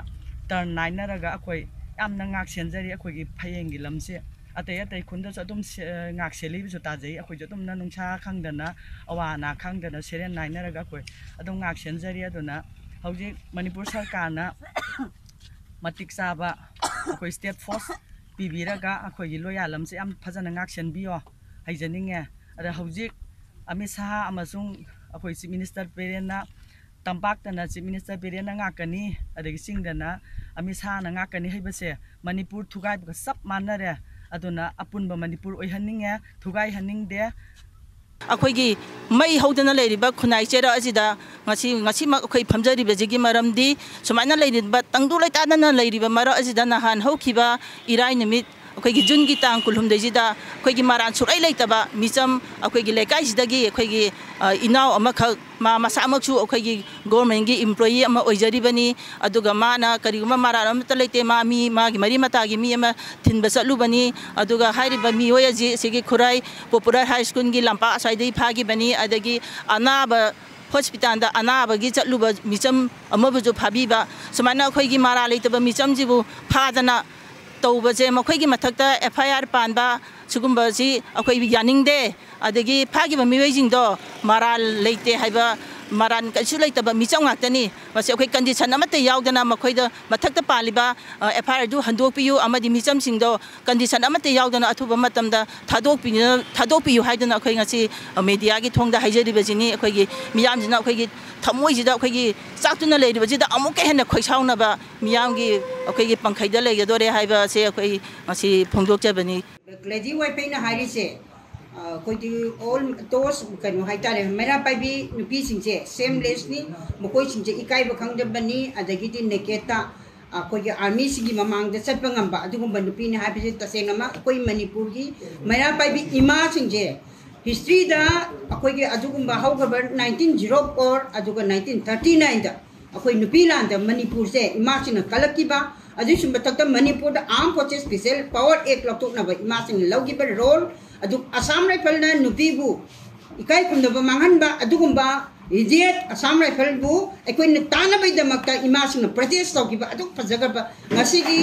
ꯇꯔꯟ ꯅꯥꯏꯅꯔꯒ ꯑꯩꯈꯣꯏ ꯌꯥꯝꯅ ꯉꯥꯛ ꯁꯦꯟꯖꯔꯤ꯫ ꯑꯩꯈꯣꯏꯒꯤ ꯐꯌꯦꯡꯒꯤ ꯂꯝꯁꯦ ꯑꯇꯩ ꯑꯇꯩ ꯈꯨꯟꯗꯁꯨ ꯑꯗꯨꯝ ꯁꯦ-, ꯉꯥꯛ ꯁꯦꯜꯂꯤꯕꯁꯨ ꯇꯥꯖꯩ꯫ ꯑꯩꯈꯣꯏꯁꯨ ꯑꯗꯨꯝꯅ ꯅꯨꯡꯁꯥ ꯈꯪꯗꯅ, ꯑꯋꯥ ꯑꯅꯥ ꯈꯪꯗꯅ ꯁꯦꯔꯦꯟ ꯅꯥꯏꯅꯔꯒ ꯑꯩꯈꯣꯏ ꯑꯗꯨꯝ ꯉꯥꯛ ꯁꯦꯟꯖꯔꯤ꯫ ꯑꯗꯨꯅ ꯍꯧꯖꯤꯛ ꯃꯅꯤꯄꯨꯔ ꯁꯔꯀꯥꯔꯅ ꯃꯇꯤꯛ ꯆꯥꯕ ꯑꯩꯈꯣꯏ ꯁ꯭ꯇꯦꯠ ꯐꯣꯔꯁ ꯄꯤꯕꯤꯔꯒ ꯑꯩꯈꯣꯏꯒꯤ ꯂꯣꯌꯥ ꯂꯝꯁꯦ ꯌꯥꯝ ꯐꯖꯅ ꯉꯥꯛ ꯁꯦꯟꯕꯤꯌꯣ ꯍꯥꯏꯖꯅꯤꯡꯉꯦ꯫ ꯑꯗ ꯍꯧꯖꯤꯛ ꯑꯃꯤꯠ ꯁꯥꯍ ꯑꯃꯁꯨꯡ ꯑꯩꯈꯣꯏ ꯆꯤꯐ ꯃꯤꯅꯤꯁꯇꯔ ꯕꯤꯔꯦꯟꯅ ꯇꯝꯄꯥꯛꯇꯅ ꯆꯤꯐ ꯃꯤꯅꯤꯁꯇꯔ ꯕꯤꯔꯦꯟꯅ ꯉꯥꯛꯀꯅꯤ, ꯑꯗꯒꯤ ꯆꯤꯡꯗꯅ ꯑꯃꯤꯠ ꯁꯥꯍꯅ ꯉꯥꯛꯀꯅꯤ ꯍꯥꯏꯕꯁꯦ ꯃꯅꯤꯄꯨꯔ ꯊꯨꯒꯥꯏꯕꯒ ꯆꯞ ꯃꯥꯟꯅꯔꯦ꯫ ꯑꯗꯨꯅ ꯑꯄꯨꯟꯕ ꯃꯅꯤꯄꯨꯔ ꯑꯣꯏꯍꯟꯅꯤꯡꯉꯦ, ꯊꯨꯒꯥꯏꯍꯟꯅꯤꯡꯗꯦ꯫ ꯑꯩꯈꯣꯏꯒꯤ ꯃꯩ ꯍꯧꯗꯅ ꯂꯩꯔꯤꯕ ꯈꯨꯟꯅꯥꯏ ꯆꯩꯔꯛ ꯑꯁꯤꯗ ꯉꯁꯤ, ꯉꯁꯤꯃꯛ ꯑꯩꯈꯣꯏ ꯐꯝꯖꯔꯤꯕꯁꯤꯒꯤ ꯃꯔꯝꯗꯤ ꯁꯨꯃꯥꯏꯅ ꯂꯩꯔꯤꯕ, ꯇꯪꯗꯨ ꯂꯩꯇꯥꯗꯅ ꯂꯩꯔꯤꯕ ꯃꯔꯛ ꯑꯁꯤꯗ ꯅꯍꯥꯟ ꯍꯧꯈꯤꯕ ꯏꯔꯥꯏ ꯅꯨꯃꯤꯠ, ꯑꯩꯈꯣꯏꯒꯤ ꯖꯨꯟꯒꯤ ꯇꯥꯡ ꯀꯨꯟꯍꯨꯝꯗꯣꯏꯁꯤꯗ ꯑꯩꯈꯣꯏꯒꯤ ꯃꯔꯥꯟ ꯁꯨꯛꯂꯩ ꯂꯩꯇꯕ ꯃꯤꯆꯝ ꯑꯩꯈꯣꯏꯒꯤ ꯂꯩꯀꯥꯏꯁꯤꯗꯒꯤ ꯑꯩꯈꯣꯏꯒꯤ, ꯑ, ꯏꯅꯥꯎ ꯑꯃꯈꯛ, ꯃꯥ ꯃꯁꯥꯃꯛꯁꯨ ꯑꯩꯈꯣꯏꯒꯤ ꯒꯣꯔꯃꯦꯟꯒꯤ ꯏꯝꯄ꯭ꯂꯣꯌꯤ ꯑꯃ ꯑꯣꯏꯖꯔꯤꯕꯅꯤ꯫ ꯑꯗꯨꯒ ꯃꯥꯅ ꯀꯔꯤꯒꯨꯝꯕ ꯃꯔꯥꯟ ꯑꯃꯠꯇ ꯂꯩꯇꯦ, ꯃꯥ ꯃꯤ, ꯃꯥꯒꯤ ꯃꯔꯤ ꯃꯇꯥꯒꯤ ꯃꯤ ꯑꯃ ꯊꯤꯟꯕ ꯆꯠꯂꯨꯕꯅꯤ꯫ ꯑꯗꯨꯒ ꯍꯥꯏꯔꯤꯕ ꯃꯤꯑꯣꯏ ꯑꯁꯤ ꯑꯁꯤꯒꯤ ꯈꯨꯔꯥꯏ ꯄꯣꯄꯨꯂꯔ ꯍꯥꯏ ꯁ꯭ꯀꯨꯜꯒꯤ ꯂꯝꯄꯥꯛ ꯑꯁ꯭ꯋꯥꯏꯗꯒꯤ ꯐꯥꯈꯤꯕꯅꯤ꯫ ꯑꯗꯒꯤ ꯑꯅꯥꯕ, ꯍꯣꯁꯄꯤꯇꯥꯜꯗ ꯑꯅꯥꯕꯒꯤ ꯆꯠꯂꯨꯕ ꯃꯤꯆꯝ ꯑꯃꯕꯨꯁꯨ ꯐꯥꯕꯤꯕ, ꯁꯨꯃꯥꯏꯅ ꯑꯩꯈꯣꯏꯒꯤ ꯃꯔꯥꯜ ꯂꯩꯇꯕ ꯃꯤꯆꯝꯁꯤꯕꯨ ꯐꯥꯗꯅ ꯇꯧꯕꯁꯦ, ꯃꯈꯣꯏꯒꯤ ꯃꯊꯛꯇ ꯑꯦꯐ ꯑꯥꯏ ꯑꯥꯔ ꯄꯥꯟꯕ ꯁꯤꯒꯨꯝꯕꯁꯤ ꯑꯩꯈꯣꯏ ꯌꯥꯅꯤꯡꯗꯦ꯫ ꯑꯗꯒꯤ ꯐꯥꯈꯤꯕ ꯃꯤꯑꯣꯏꯁꯤꯡꯗꯣ ꯃꯔꯥꯜ ꯂꯩꯇꯦ ꯍꯥꯏꯕ, ꯃꯔꯥꯜ ꯀꯩꯁꯨ ꯂꯩꯇꯕ ꯃꯤꯆꯝ ꯉꯥꯛꯇꯅꯤ꯫ ꯃꯁꯤ ꯑꯩꯈꯣꯏ ꯀꯟꯗꯤꯁꯟ ꯑꯃꯠꯇ ꯌꯥꯎꯗꯅ ꯃꯈꯣꯏꯗ ꯃꯊꯛꯇ ꯄꯥꯜꯂꯤꯕ, ꯑ, ꯑꯦꯐ ꯑꯥꯏ ꯑꯥꯔꯗꯨ ꯍꯟꯗꯣꯛꯄꯤꯌꯨ ꯑꯃꯗꯤ ꯃꯤꯆꯝꯁꯤꯡꯗꯣ ꯀꯟꯗꯤꯁꯟ ꯑꯃꯠꯇ ꯌꯥꯎꯗꯅ ꯑꯊꯨꯕ ꯃꯇꯝꯗ ꯊꯥꯗꯣꯛꯄꯤꯅ-, ꯊꯥꯗꯣꯛꯄꯤꯌꯨ ꯍꯥꯏꯗꯅ ꯑꯩꯈꯣꯏ ꯉꯁꯤ, ꯑ, ꯃꯦꯗꯤꯌꯥꯒꯤ ꯊꯣꯡꯗ ꯍꯥꯏꯖꯔꯤꯕꯁꯤꯅꯤ꯫ ꯑꯩꯈꯣꯏꯒꯤ ꯃꯤꯌꯥꯝꯁꯤꯅ ꯑꯩꯈꯣꯏꯒꯤ ꯊꯃꯣꯏꯁꯤꯗ ꯑꯩꯈꯣꯏꯒꯤ ꯆꯥꯛꯇꯨꯅ ꯂꯩꯔꯤꯕꯁꯤꯗ ꯑꯃꯨꯛꯀ ꯍꯦꯟꯅ ꯈꯣꯏꯁꯥꯎꯅꯕ ꯃꯤꯌꯥꯝꯒꯤ ꯑꯩꯈꯣꯏꯒꯤ ꯄꯪꯈꯩꯗ ꯂꯩꯒꯗꯣꯔꯦ ꯍꯥꯏꯕ ꯑꯁꯦ ꯑꯩꯈꯣꯏ ꯉꯁꯤ ꯐꯣꯡꯗꯣꯛꯆꯕꯅꯤ꯫ ꯂꯦꯗꯤ ꯋꯥꯏꯐꯩꯅ ꯍꯥꯏꯔꯤꯁꯦ, ꯑ, ꯑꯩꯈꯣꯏꯒꯤ ꯑꯣꯜ ꯇꯣꯁ ꯀꯩꯅꯣ ꯍꯥꯏꯇꯥꯔꯦ, ꯃꯩꯔꯥ ꯄꯥꯏꯕꯤ ꯅꯨꯄꯤꯁꯤꯡꯁꯦ ꯁꯦꯝꯂꯦꯁꯅꯤ, ꯃꯈꯣꯏꯁꯤꯡꯁꯦ ꯏꯀꯥꯏꯕ ꯈꯪꯗꯕꯅꯤ, ꯑꯗꯒꯤꯗꯤ ꯅꯦꯀꯦꯠꯇ ꯑꯩꯈꯣꯏꯒꯤ ꯑꯥꯔꯃꯤꯁꯤꯒꯤ ꯃꯃꯥꯡꯗ ꯆꯠꯄ ꯉꯝꯕ ꯑꯗꯨꯒꯨꯝꯕ ꯅꯨꯄꯤꯅꯤ ꯍꯥꯏꯕꯁꯦ ꯇꯁꯦꯡꯅꯃꯛ ꯑꯩꯈꯣꯏ ꯃꯅꯤꯄꯨꯔꯒꯤ ꯃꯩꯔꯥ ꯄꯥꯏꯕꯤ ꯏꯃꯥꯁꯤꯡꯁꯦ ꯍꯤꯁꯇ꯭ꯔꯤꯗ ꯑꯩꯈꯣꯏꯒꯤ ꯑꯗꯨꯒꯨꯝꯕ ꯍꯧꯈ꯭ꯔꯕ ꯅꯥꯏꯟꯇꯤꯟ ꯖꯤꯔꯣ ꯐꯣꯔ ꯑꯗꯨꯒ ꯅꯥꯏꯟꯇꯤꯟ ꯊꯥꯔꯇꯤ ꯅꯥꯏꯟꯗ ꯑꯩꯈꯣꯏ ꯅꯨꯄꯤ ꯂꯥꯟꯗ ꯃꯅꯤꯄꯨꯔꯁꯦ ꯏꯃꯥꯁꯤꯡꯅ ꯀꯜꯂꯛꯈꯤꯕ, ꯑꯗꯨꯒꯤꯁꯨ ꯃꯊꯛꯇ ꯃꯅꯤꯄꯨꯔꯗ Armed Forces Special Power Act ꯂꯧꯊꯣꯛꯅꯕ ꯏꯃꯥꯁꯤꯡꯅ ꯂꯧꯈꯤꯕ ꯔꯣꯜ, ꯑꯗꯨ ꯑꯁꯥꯝ ꯔꯥꯏꯐꯜꯅ ꯅꯨꯄꯤꯕꯨ ꯏꯀꯥꯏ ꯈꯨꯝꯅꯕ ꯃꯥꯡꯍꯟꯕ, ꯑꯗꯨꯒꯨꯝꯕ ꯏꯗꯤꯌꯦꯠ ꯑꯁꯥꯝ ꯔꯥꯏꯐꯜꯕꯨ ꯑꯩꯈꯣꯏꯅ ꯇꯥꯅꯕꯒꯤꯗꯃꯛꯇ ꯏꯃꯥꯁꯤꯡꯅ ꯄ꯭ꯔꯣꯇꯦꯁ ꯇꯧꯈꯤꯕ ꯑꯗꯨꯛ ꯐꯖꯈ꯭ꯔꯕ, ꯉꯁꯤꯒꯤ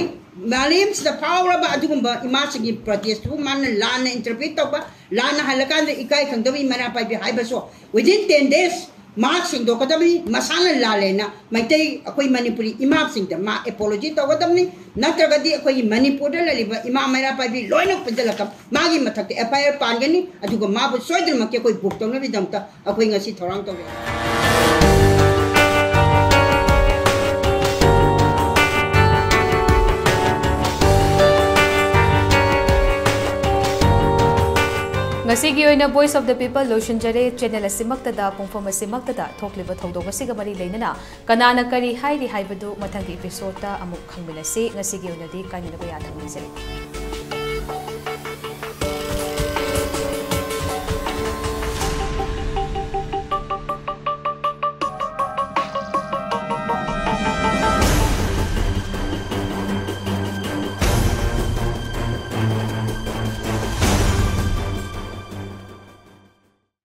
ꯃꯥꯂꯦꯝꯁꯤꯗ ꯐꯥꯎꯔꯕ ꯑꯗꯨꯒꯨꯝꯕ ꯏꯃꯥꯁꯤꯡꯒꯤ ꯄ꯭ꯔꯣꯇꯦꯁꯇꯨꯕꯨ ꯃꯥꯅ ꯂꯥꯟꯅ ꯏꯟꯇꯔꯄ꯭ꯔꯤꯠ ꯇꯧꯕ, ꯂꯥꯟꯅ ꯍꯜꯂꯀꯥꯟꯗ ꯏꯀꯥꯏ ꯈꯪꯗꯕ ꯏꯃꯥ ꯄꯥꯏꯕꯤ ꯍꯥꯏꯕꯁꯨ within ten days ꯃꯥ ꯁꯦꯡꯗꯣꯛꯀꯗꯕꯅꯤ, ꯃꯁꯥꯅ ꯂꯥꯜꯂꯦꯅ ꯃꯩꯇꯩ ꯑꯩꯈꯣꯏ ꯃꯅꯤꯄꯨꯔꯤ ꯏꯃꯥꯁꯤꯡꯗ ꯃꯥ ꯑꯦꯄꯣꯂꯣꯖꯤ ꯇꯧꯒꯗꯕꯅꯤ꯫ ꯅꯠꯇ꯭ꯔꯒꯗꯤ ꯑꯩꯈꯣꯏꯒꯤ ꯃꯅꯤꯄꯨꯔꯗ ꯂꯩꯔꯤꯕ ꯏꯃꯥ ꯃꯩꯔꯥ ꯄꯥꯏꯕꯤ ꯂꯣꯏꯅ ꯄꯨꯟꯁꯤꯜꯂꯒ ꯃꯥꯒꯤ ꯃꯊꯛꯇ FIR ꯄꯥꯟꯒꯅꯤ, ꯑꯗꯨꯒ ꯃꯥꯕꯨ ꯁꯣꯏꯗꯅꯃꯛꯀꯤ ꯑꯩꯈꯣꯏ ꯕꯨꯛ ꯇꯧꯅꯕꯒꯤꯗꯃꯛꯇ ꯑꯩꯈꯣꯏ ꯉꯁꯤ ꯊꯧꯔꯥꯡ ꯇꯧꯔꯦ꯫ ꯉꯁꯤꯒꯤ ꯑꯣꯏꯅ Voice of the People ꯂꯣꯏꯁꯤꯟꯖꯔꯦ꯫ ꯆꯦꯅꯦꯜ ꯑꯁꯤꯃꯛꯇꯗ, ꯄꯨꯡꯐꯝ ꯑꯁꯤꯃꯛꯇꯗ ꯊꯣꯛꯂꯤꯕ ꯊꯧꯗꯣꯛ ꯑꯁꯤꯒ ꯃꯔꯤ ꯂꯩꯅꯅ ꯀꯅꯥꯅ ꯀꯔꯤ ꯍꯥꯏꯔꯤ ꯍꯥꯏꯕꯗꯨ ꯃꯊꯪꯒꯤ ꯏꯄꯤꯁꯣꯗꯇ ꯑꯃꯨꯛ ꯈꯪꯃꯤꯟꯅꯁꯤ꯫ ꯉꯁꯤꯒꯤ ꯑꯣꯏꯅꯗꯤ ꯀꯥꯏꯅꯅꯕ ꯌꯥꯊꯪ ꯅꯤꯖꯔꯤ꯫